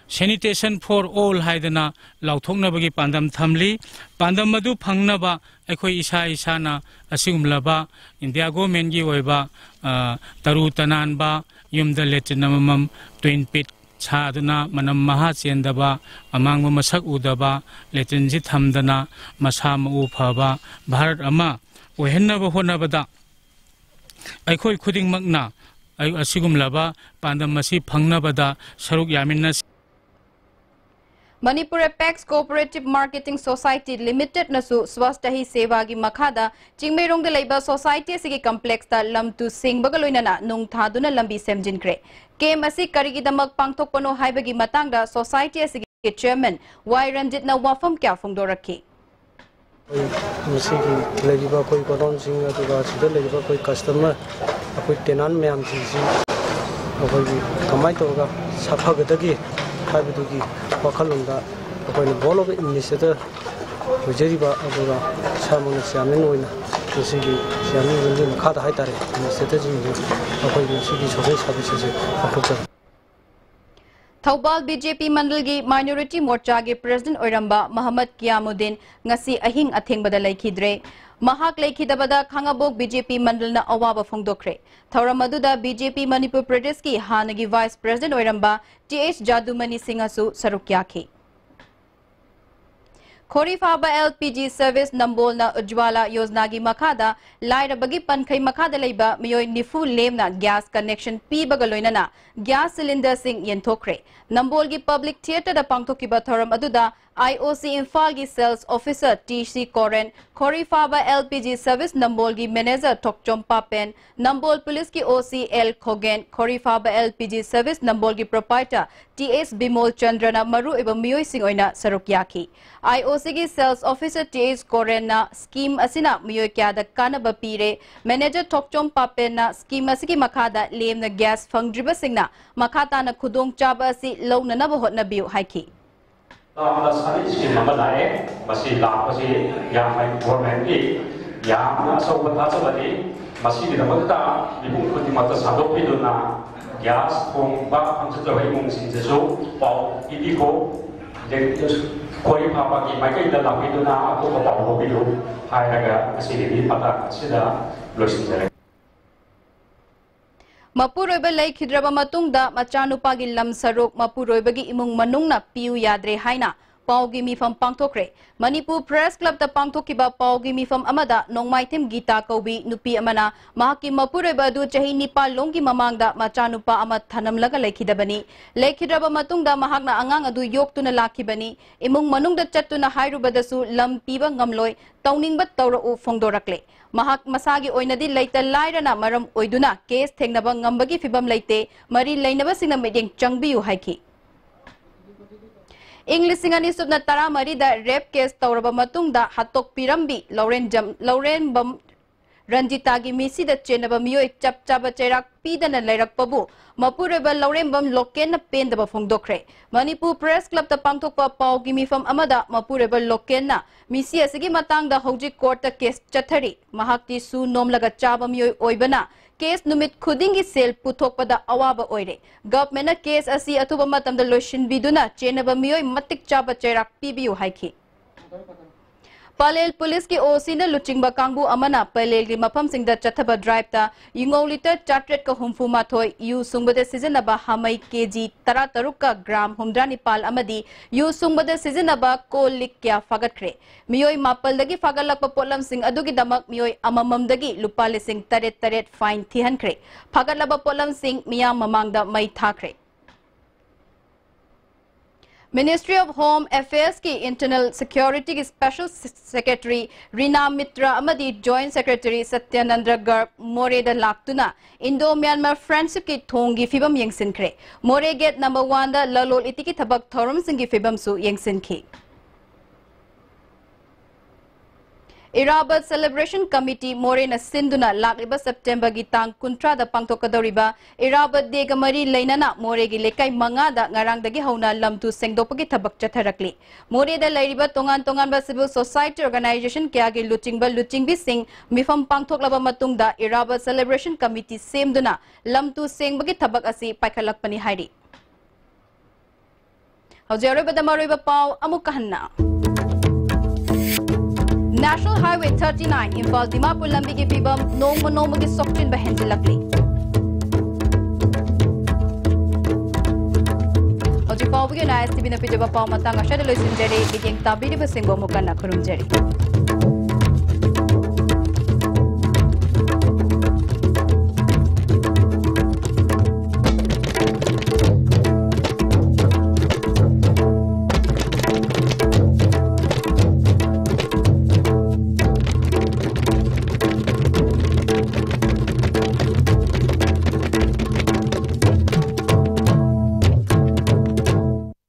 Sanitation for All ꯍꯥꯏꯗꯅ ꯂꯥꯎꯊꯣꯛꯅꯕꯒꯤ ꯄꯥꯟꯗꯝ ꯊꯝꯂꯤ꯫ ꯄꯥꯟꯗꯝ ꯑꯗꯨ ꯐꯪꯅꯕ ꯑꯩꯈꯣꯏ ꯏꯁꯥ ꯏꯁꯥꯅ ꯑꯁꯤꯒꯨꯝꯂꯕ India Government ꯀꯤ ꯑꯣꯏꯕ, ꯑ, ꯇꯔꯨ ꯇꯅꯥꯟꯕ, ꯌꯨꯝꯗ latrine ꯑꯃꯃꯝ twin pit ꯁꯥꯗꯨꯅ, ꯃꯅꯝ ꯃꯍꯥ ꯆꯦꯟꯗꯕ, ꯑꯃꯥꯡꯕ ꯃꯁꯛ ꯎꯗꯕ latrine ꯁꯤ ꯊꯝꯗꯅ, ꯃꯁꯥ ꯃꯎ ꯐꯕ ꯚꯥꯔꯠ ꯑꯃ ꯑꯣꯏꯍꯟꯅꯕ ꯍꯣꯠꯅꯕꯗ ꯑꯩꯈꯣꯏ ꯈꯨꯗꯤꯡꯃꯛꯅ ꯑꯩ-, ꯑꯁꯤꯒꯨꯝꯂꯕ ꯄꯥꯟꯗꯝ ꯑꯁꯤ ꯐꯪꯅꯕꯗ ꯁꯔꯨꯛ ꯌꯥꯃꯤꯟꯅꯁꯤ꯫ Manipur Apex Cooperative Marketing Society Limited ꯅꯁꯨ Swachh Hi Seva ꯒꯤ ꯃꯈꯥꯗ ꯆꯤꯡꯃꯩꯔꯣꯡꯗ ꯂꯩꯕ society ꯑꯁꯤꯒꯤ complex ꯇ ꯂꯝ ꯇꯨ ꯁꯦꯡꯕꯒ ꯂꯣꯏꯅꯅ ꯅꯨꯡ ꯊꯥꯗꯨꯅ ꯂꯝꯕꯤ ꯁꯦꯝꯖꯤꯟꯈ꯭ꯔꯦ꯫ Camp ꯑꯁꯤ ꯀꯔꯤꯒꯤꯗꯃꯛ ꯄꯥꯡꯊꯣꯛꯄꯅꯣ ꯍꯥꯏꯕꯒꯤ ꯃꯇꯥꯡꯗ society ꯑꯁꯤꯒꯤ chairman ꯋꯥꯏ ꯔꯟꯖꯤꯠꯅ ꯋꯥꯐꯝ ꯀꯌꯥ ꯐꯣꯡꯗꯣꯔꯛꯈꯤ꯫ ꯑꯩꯈꯣꯏ ꯃꯁꯤꯒꯤ ꯂꯩꯔꯤꯕ ꯑꯩꯈꯣꯏ ꯒꯣꯗꯥꯎꯟꯁꯤꯡ, ꯑꯗꯨꯒ ꯁꯤꯗ ꯂꯩꯔꯤꯕ ꯑꯩꯈꯣꯏ customer, ꯑꯩꯈꯣꯏ tenant ꯃꯌꯥꯝꯁꯤꯡꯁꯤ ꯑꯩꯈꯣꯏꯒꯤ ꯀꯃꯥꯏꯅ ꯇꯧꯔꯒ ꯁꯥꯐꯒꯗꯒꯦ ꯍꯥꯏꯕꯗꯨꯒꯤ ꯋꯥꯈꯜꯂꯣꯟꯗ ꯑꯩꯈꯣꯏꯅ Board of Administrator ꯑꯣꯏꯖꯔꯤꯕ, ꯑꯗꯨꯒ ꯏꯁꯥꯃꯛꯅ chairman ꯑꯣꯏꯅ ꯃꯁꯤꯒꯤ chairman ꯒꯤ ꯃꯈꯥꯗ ꯍꯥꯏꯇꯥꯔꯦ, administrator ꯁꯤꯡꯁꯤ ꯑꯩꯈꯣꯏꯒꯤ ꯃꯁꯤꯒꯤ social service ꯑꯁꯤ ꯄꯥꯡꯊꯣꯛꯆꯔꯤ꯫ Thoubal B J P ꯃꯟꯗꯜꯒꯤ minority ꯃꯣꯔꯆꯥꯒꯤ president ꯑꯣꯏꯔꯝꯕ ꯃꯍꯃꯗ ꯀꯤꯌꯥꯃꯨꯗꯤꯟ ꯉꯁꯤ ꯑꯍꯤꯡ ꯑꯊꯦꯡꯕꯗ ꯂꯩꯈꯤꯗ꯭ꯔꯦ꯫ ꯃꯍꯥꯛ ꯂꯩꯈꯤꯗꯕꯗ ꯈꯥꯉꯕꯣꯛ B J P ꯃꯟꯗꯜꯅ ꯑꯋꯥꯕ ꯐꯣꯡꯗꯣꯛꯈ꯭ꯔꯦ꯫ ꯊꯧꯔꯝ ꯑꯗꯨꯗ B J P ꯃꯅꯤꯄꯨꯔ ꯄ꯭ꯔꯗꯦꯁꯀꯤ ꯍꯥꯟꯅꯒꯤ vice president ꯑꯣꯏꯔꯝꯕ T H ꯖꯥꯗꯨꯃꯅꯤ ꯁꯤꯡ ꯑꯁꯨ ꯁꯔꯨꯛ ꯌꯥꯈꯤ꯫ ꯈꯣꯔꯤꯐꯥꯕ L P G service ꯅꯝꯕꯣꯜꯅ ꯎꯖ꯭ꯋꯥꯂꯥ ꯌꯣꯖꯅꯥꯒꯤ ꯃꯈꯥꯗ ꯂꯥꯏꯔꯕꯒꯤ ꯄꯟꯈꯩ ꯃꯈꯥꯗ ꯂꯩꯕ ꯃꯤꯑꯣꯏ ꯅꯤꯐꯨ ꯂꯦꯝꯅ gas connection ꯄꯤꯕꯒ ꯂꯣꯏꯅꯅ gas cylinder ꯁꯤꯡ ꯌꯦꯟꯊꯣꯛꯈ꯭ꯔꯦ꯫ ꯅꯝꯕꯣꯜꯒꯤ Public Theatre ꯗ ꯄꯥꯡꯊꯣꯛꯈꯤꯕ ꯊꯧꯔꯝ ꯑꯗꯨꯗ I O C ꯏꯝꯐꯥꯜꯒꯤ sales officer T C Koren, Khoriphaba L P G service ꯅꯝꯕꯣꯜꯒꯤ manager ꯊꯣꯛꯆꯣꯝ ꯄꯥꯄꯦꯟ, ꯅꯝꯕꯣꯜ ꯄꯨꯂꯤꯁꯀꯤ O C L ꯈꯣꯒꯦꯟ, ꯈꯣꯔꯤꯐꯥꯕ L P G service ꯅꯝꯕꯣꯜꯒꯤ proprietor T S Bimol ꯆꯟꯗ꯭ꯔꯅ ꯃꯔꯨꯑꯣꯏꯕ ꯃꯤꯑꯣꯏꯁꯤꯡ ꯑꯣꯏꯅ ꯁꯔꯨꯛ ꯌꯥꯈꯤ꯫ I O ꯑꯁꯤꯒꯤ sales officer T H ꯀꯣꯔꯦꯟꯅ scheme ꯑꯁꯤꯅ ꯃꯤꯑꯣꯏ ꯀꯌꯥꯗ ꯀꯥꯟꯅꯕ ꯄꯤꯔꯦ꯫ Manager ꯊꯣꯛꯆꯣꯝ ꯄꯥꯄꯦꯟꯅ scheme ꯑꯁꯤꯒꯤ ꯃꯈꯥꯗ ꯂꯦꯝꯅ gas ꯐꯪꯗ꯭ꯔꯤꯕꯁꯤꯡꯅ ꯃꯈꯥ ꯇꯥꯅ ꯈꯨꯗꯣꯡꯆꯥꯕ ꯑꯁꯤ ꯂꯧꯅꯅꯕ ꯍꯣꯠꯅꯕꯤꯌꯨ ꯍꯥꯏꯈꯤ꯫ ꯂꯥꯛꯄꯗ ꯁꯅꯤ scheme ꯑꯃ ꯂꯥꯛꯑꯦ꯫ ꯃꯁꯤ ꯂꯥꯛꯄꯁꯤ ꯌꯥꯝꯅ government ꯀꯤ ꯌꯥꯝꯅ ꯑꯆꯧꯕ ꯊꯥꯖꯕꯅꯤ꯫ ꯃꯁꯤꯒꯤꯗꯃꯛꯇ ꯃꯤꯄꯨꯝ ꯈꯨꯗꯤꯡꯃꯛꯇ ꯁꯟꯗꯣꯛꯄꯤꯗꯨꯅ gas ꯊꯣꯡꯕ ꯐꯪꯖꯗ꯭ꯔꯕ ꯏꯃꯨꯡꯁꯤꯡꯗꯁꯨ ꯄꯥꯎ ꯄꯤꯕꯤꯈꯣ꯫ ꯑꯗꯒꯤ ꯈꯣꯔꯤ ꯐꯥꯕꯒꯤ ꯃꯥꯏꯀꯩꯗ ꯂꯥꯛꯄꯤꯗꯨꯅ ꯑꯀꯨꯞꯄ ꯄꯥꯎ ꯂꯧꯕꯤꯌꯨ ꯍꯥꯏꯔꯒ ꯉꯁꯤꯒꯤꯗꯤ ꯃꯇꯥꯡ ꯑꯁꯤꯗ ꯂꯣꯏꯁꯤꯟꯖꯔꯦ꯫ ꯃꯄꯨꯔꯣꯏꯕ ꯂꯩꯈꯤꯗ꯭ꯔꯕ ꯃꯇꯨꯡꯗ ꯃꯆꯥꯅꯨꯄꯥꯒꯤ ꯂꯝ ꯁꯔꯨꯛ ꯃꯄꯨꯔꯣꯏꯕꯒꯤ ꯏꯃꯨꯡ ꯃꯅꯨꯡꯅ ꯄꯤꯌꯨ ꯌꯥꯗ꯭ꯔꯦ ꯍꯥꯏꯅ ꯄꯥꯎꯒꯤ ꯃꯤꯐꯝ ꯄꯥꯡꯊꯣꯛꯈ꯭ꯔꯦ꯫ ꯃꯅꯤꯄꯨꯔ Press Club ꯇ ꯄꯥꯡꯊꯣꯛꯈꯤꯕ ꯄꯥꯎꯒꯤ ꯃꯤꯐꯝ ꯑꯃꯗ ꯅꯣꯡꯃꯥꯏꯊꯦꯝ ꯒꯤꯇꯥ ꯀꯧꯕꯤ ꯅꯨꯄꯤ ꯑꯃꯅ ꯃꯍꯥꯛꯀꯤ ꯃꯄꯨꯔꯣꯏꯕ ꯑꯗꯨ ꯆꯍꯤ ꯅꯤꯄꯥꯜ ꯂꯣꯝꯒꯤ ꯃꯃꯥꯡꯗ ꯃꯆꯥꯅꯨꯄꯥ ꯑꯃ ꯊꯅꯝꯂꯒ ꯂꯩꯈꯤꯗꯕꯅꯤ꯫ ꯂꯩꯈꯤꯗ꯭ꯔꯕ ꯃꯇꯨꯡꯗ ꯃꯍꯥꯛꯅ ꯑꯉꯥꯡ ꯑꯗꯨ ꯌꯣꯛꯇꯨꯅ ꯂꯥꯛꯈꯤꯕꯅꯤ꯫ ꯏꯃꯨꯡ ꯃꯅꯨꯡꯗ ꯆꯠꯇꯨꯅ ꯍꯥꯏꯔꯨꯕꯗꯁꯨ ꯂꯝ ꯄꯤꯕ ꯉꯝꯂꯣꯏ, ꯇꯧꯅꯤꯡꯕ ꯇꯧꯔꯛꯎ ꯐꯣꯡꯗꯣꯔꯛꯂꯦ꯫ ꯃꯍꯥꯛ ꯃꯁꯥꯒꯤ ꯑꯣꯏꯅꯗꯤ ꯂꯩꯇ ꯂꯥꯏꯔꯅ ꯃꯔꯝ ꯑꯣꯏꯗꯨꯅ case ꯊꯦꯡꯅꯕ ꯉꯝꯕꯒꯤ ꯐꯤꯕꯝ ꯂꯩꯇꯦ꯫ ꯃꯔꯤ ꯂꯩꯅꯕꯁꯤꯡꯅ ꯃꯤꯠꯌꯦꯡ ꯆꯪꯕꯤꯌꯨ ꯍꯥꯏꯈꯤ꯫ ꯏꯪ ꯂꯤꯁꯤꯡ ꯑꯅꯤ ꯁꯨꯞꯅ ꯇꯔꯥꯃꯔꯤꯗ rape case ꯇꯧꯔꯕ ꯃꯇꯨꯡꯗ ꯍꯥꯠꯇꯣꯛꯄꯤꯔꯝꯕꯤ ꯂꯧꯔꯦꯟꯖꯝ-, ꯂꯧꯔꯦꯝꯕꯝ ꯔꯟꯖꯤꯇꯥꯒꯤ ꯃꯤꯁꯤꯗ ꯆꯦꯟꯅꯕ ꯃꯤꯑꯣꯏ ꯆꯞ ꯆꯥꯕ ꯆꯩꯔꯥꯛ ꯄꯤꯗꯅ ꯂꯩꯔꯛꯄꯕꯨ ꯃꯄꯨꯔꯣꯏꯕ ꯂꯧꯔꯦꯝꯕꯝ ꯂꯣꯀꯦꯟꯅ ꯄꯦꯟꯗꯕ ꯐꯣꯡꯗꯣꯛꯈ꯭ꯔꯦ꯫ ꯃꯅꯤꯄꯨꯔ Press Club ꯇ ꯄꯥꯡꯊꯣꯛꯄ ꯄꯥꯎꯒꯤ ꯃꯤꯐꯝ ꯑꯃꯗ ꯃꯄꯨꯔꯣꯏꯕ ꯂꯣꯀꯦꯟꯅ ꯃꯤꯁꯤ ꯑꯁꯤꯒꯤ ꯃꯇꯥꯡꯗ ꯍꯧꯖꯤꯛ court ꯇ case ꯆꯠꯊꯔꯤ꯫ ꯃꯍꯥꯛꯇꯤ ꯁꯨ ꯅꯣꯝꯂꯒ ꯆꯥꯕ ꯃꯤꯑꯣꯏ ꯑꯣꯏꯕꯅ case ꯅꯨꯃꯤꯠ ꯈꯨꯗꯤꯡꯒꯤ ꯁꯦꯜ ꯄꯨꯊꯣꯛꯄꯗ ꯑꯋꯥꯕ ꯑꯣꯏꯔꯦ꯫ Government ꯅ case ꯑꯁꯤ ꯑꯊꯨꯕ ꯃꯇꯝꯗ ꯂꯣꯏꯁꯤꯟꯕꯤꯗꯨꯅ ꯆꯦꯟꯅꯕ ꯃꯤꯑꯣꯏ ꯃꯇꯤꯛ ꯆꯥꯕ ꯆꯩꯔꯥꯛ ꯄꯤꯕꯤꯌꯨ ꯍꯥꯏꯈꯤ꯫ ꯄꯂꯦꯜ ꯄꯨꯂꯤꯁꯀꯤ OC ꯅ ꯂꯨꯆꯤꯡꯕ ꯀꯥꯡꯕꯨ ꯑꯃꯅ ꯄꯂꯦꯜꯒꯤ ꯃꯐꯝꯁꯤꯡꯗ ꯆꯠꯊꯕ drive ꯇ ꯌꯨꯉꯧ litre ꯆꯥꯇ꯭ꯔꯦꯠꯀ ꯍꯨꯝꯐꯨ ꯃꯥꯊꯣꯏ, ꯌꯨ ꯁꯨꯡꯕꯗ ꯁꯤꯖꯤꯟꯅꯕ ꯍꯥꯃꯩ KG ꯇꯔꯥꯇꯔꯨꯛꯀ gram ꯍꯨꯝꯗ꯭ꯔꯥ ꯅꯤꯄꯥꯜ ꯑꯃꯗꯤ ꯌꯨ ꯁꯨꯡꯕꯗ ꯁꯤꯖꯤꯟꯅꯕ ꯀꯣꯜ ꯂꯤꯛ ꯀꯌꯥ ꯐꯥꯒꯠꯈ꯭ꯔꯦ꯫ ꯃꯤꯑꯣꯏ ꯃꯥꯄꯜꯗꯒꯤ ꯐꯥꯒꯠꯂꯛꯄ ꯄꯣꯠꯂꯝꯁꯤꯡ ꯑꯗꯨꯒꯤꯗꯃꯛ ꯃꯤꯑꯣꯏ ꯑꯃꯃꯝꯗꯒꯤ ꯂꯨꯄꯥ ꯂꯤꯁꯤꯡ ꯇꯔꯦꯠ ꯇꯔꯦꯠ fine ꯊꯤꯍꯟꯈ꯭ꯔꯦ꯫ ꯐꯥꯒꯠꯂꯕ ꯄꯣꯠꯂꯝꯁꯤꯡ ꯃꯤꯌꯥꯝ ꯃꯃꯥꯡꯗ ꯃꯩ ꯊꯥꯈ꯭ꯔꯦ꯫ Ministry of Home Affairs ꯀꯤ Internal Security ꯒꯤ Special Secretary ꯔꯤꯅꯥ ꯃꯤꯇ꯭ꯔ ꯑꯃꯗꯤ Joint Secretary ꯁꯇ꯭ꯌꯥꯅꯟꯗ ꯒꯔꯚ ꯃꯣꯔꯦꯗ ꯂꯥꯛꯇꯨꯅ Indo Myanmar Friendship ꯀꯤ ꯊꯣꯡꯒꯤ ꯐꯤꯕꯝ ꯌꯦꯡꯁꯤꯟꯈ꯭ꯔꯦ꯫ ꯃꯣꯔꯦ gate number one ꯗ ꯂꯂꯣꯜ ꯏꯇꯤꯛꯀꯤ ꯊꯕꯛ ꯊꯧꯔꯝꯁꯤꯡꯒꯤ ꯐꯤꯕꯝꯁꯨ ꯌꯦꯡꯁꯤꯟꯈꯤ꯫ ꯏꯔꯥꯕꯠ Celebration Committee ꯃꯣꯔꯦꯅ ꯁꯤꯟꯗꯨꯅ ꯂꯥꯛꯂꯤꯕ ꯁꯦꯞꯇꯦꯝꯕꯔꯒꯤ ꯇꯥꯡ ꯀꯨꯟꯊ꯭ꯔꯥꯗ ꯄꯥꯡꯊꯣꯛꯀꯗꯧꯔꯤꯕ ꯏꯔꯥꯕꯠ ꯗꯦꯒ ꯃꯔꯤ ꯂꯩꯅꯅ ꯃꯣꯔꯦꯒꯤ ꯂꯩꯀꯥꯏ ꯃꯉꯥꯗ ꯉꯔꯥꯡꯗꯒꯤ ꯍꯧꯅ ꯂꯝ ꯇꯨ ꯁꯦꯡꯗꯣꯛꯄꯒꯤ ꯊꯕꯛ ꯆꯠꯊꯔꯛꯂꯤ꯫ ꯃꯣꯔꯦꯗ ꯂꯩꯔꯤꯕ ꯇꯣꯉꯥꯟ ꯇꯣꯉꯥꯟꯕ civil society organization ꯀꯌꯥꯒꯤ ꯂꯨꯆꯤꯡꯕ ꯂꯨꯆꯤꯡꯕꯤꯁꯤꯡ ꯃꯤꯐꯝ ꯄꯥꯡꯊꯣꯛꯂꯕ ꯃꯇꯨꯡꯗ ꯏꯔꯥꯕꯠ Celebration Committee ꯁꯦꯝꯗꯨꯅ ꯂꯝ ꯇꯨ ꯁꯦꯡꯕꯒꯤ ꯊꯕꯛ ꯑꯁꯤ ꯄꯥꯏꯈꯠꯂꯛꯄꯅꯤ ꯍꯥꯏꯔꯤ꯫ ꯍꯧꯖꯤꯛ ꯑꯔꯣꯏꯕꯗ ꯃꯔꯨꯑꯣꯏꯕ ꯄꯥꯎ ꯑꯃꯨꯛꯀ ꯍꯟꯅ꯫ National Highway thirty nine Imphal Dimapur ꯂꯝꯕꯤꯒꯤ ꯐꯤꯕꯝ ꯅꯣꯡꯃ ꯅꯣꯡꯃꯒꯤ ꯁꯣꯛꯆꯤꯟꯕ ꯍꯦꯟꯖꯤꯜꯂꯛꯂꯤ꯫ ꯍꯧꯖꯤꯛ ꯐꯥꯎꯕꯒꯤ ꯑꯣꯏꯅ ISTVꯅ ꯄꯤꯖꯕ ꯄꯥꯎ ꯃꯇꯥꯡ ꯑꯁꯤꯗ ꯂꯣꯏꯁꯤꯟꯖꯔꯦ꯫ ꯃꯤꯠꯌꯦꯡ ꯇꯥꯕꯤꯔꯤꯕꯁꯤꯡꯕꯨ ꯑꯃꯨꯛ ꯍꯟꯅ ꯈꯨꯔꯨꯝꯖꯔꯤ꯫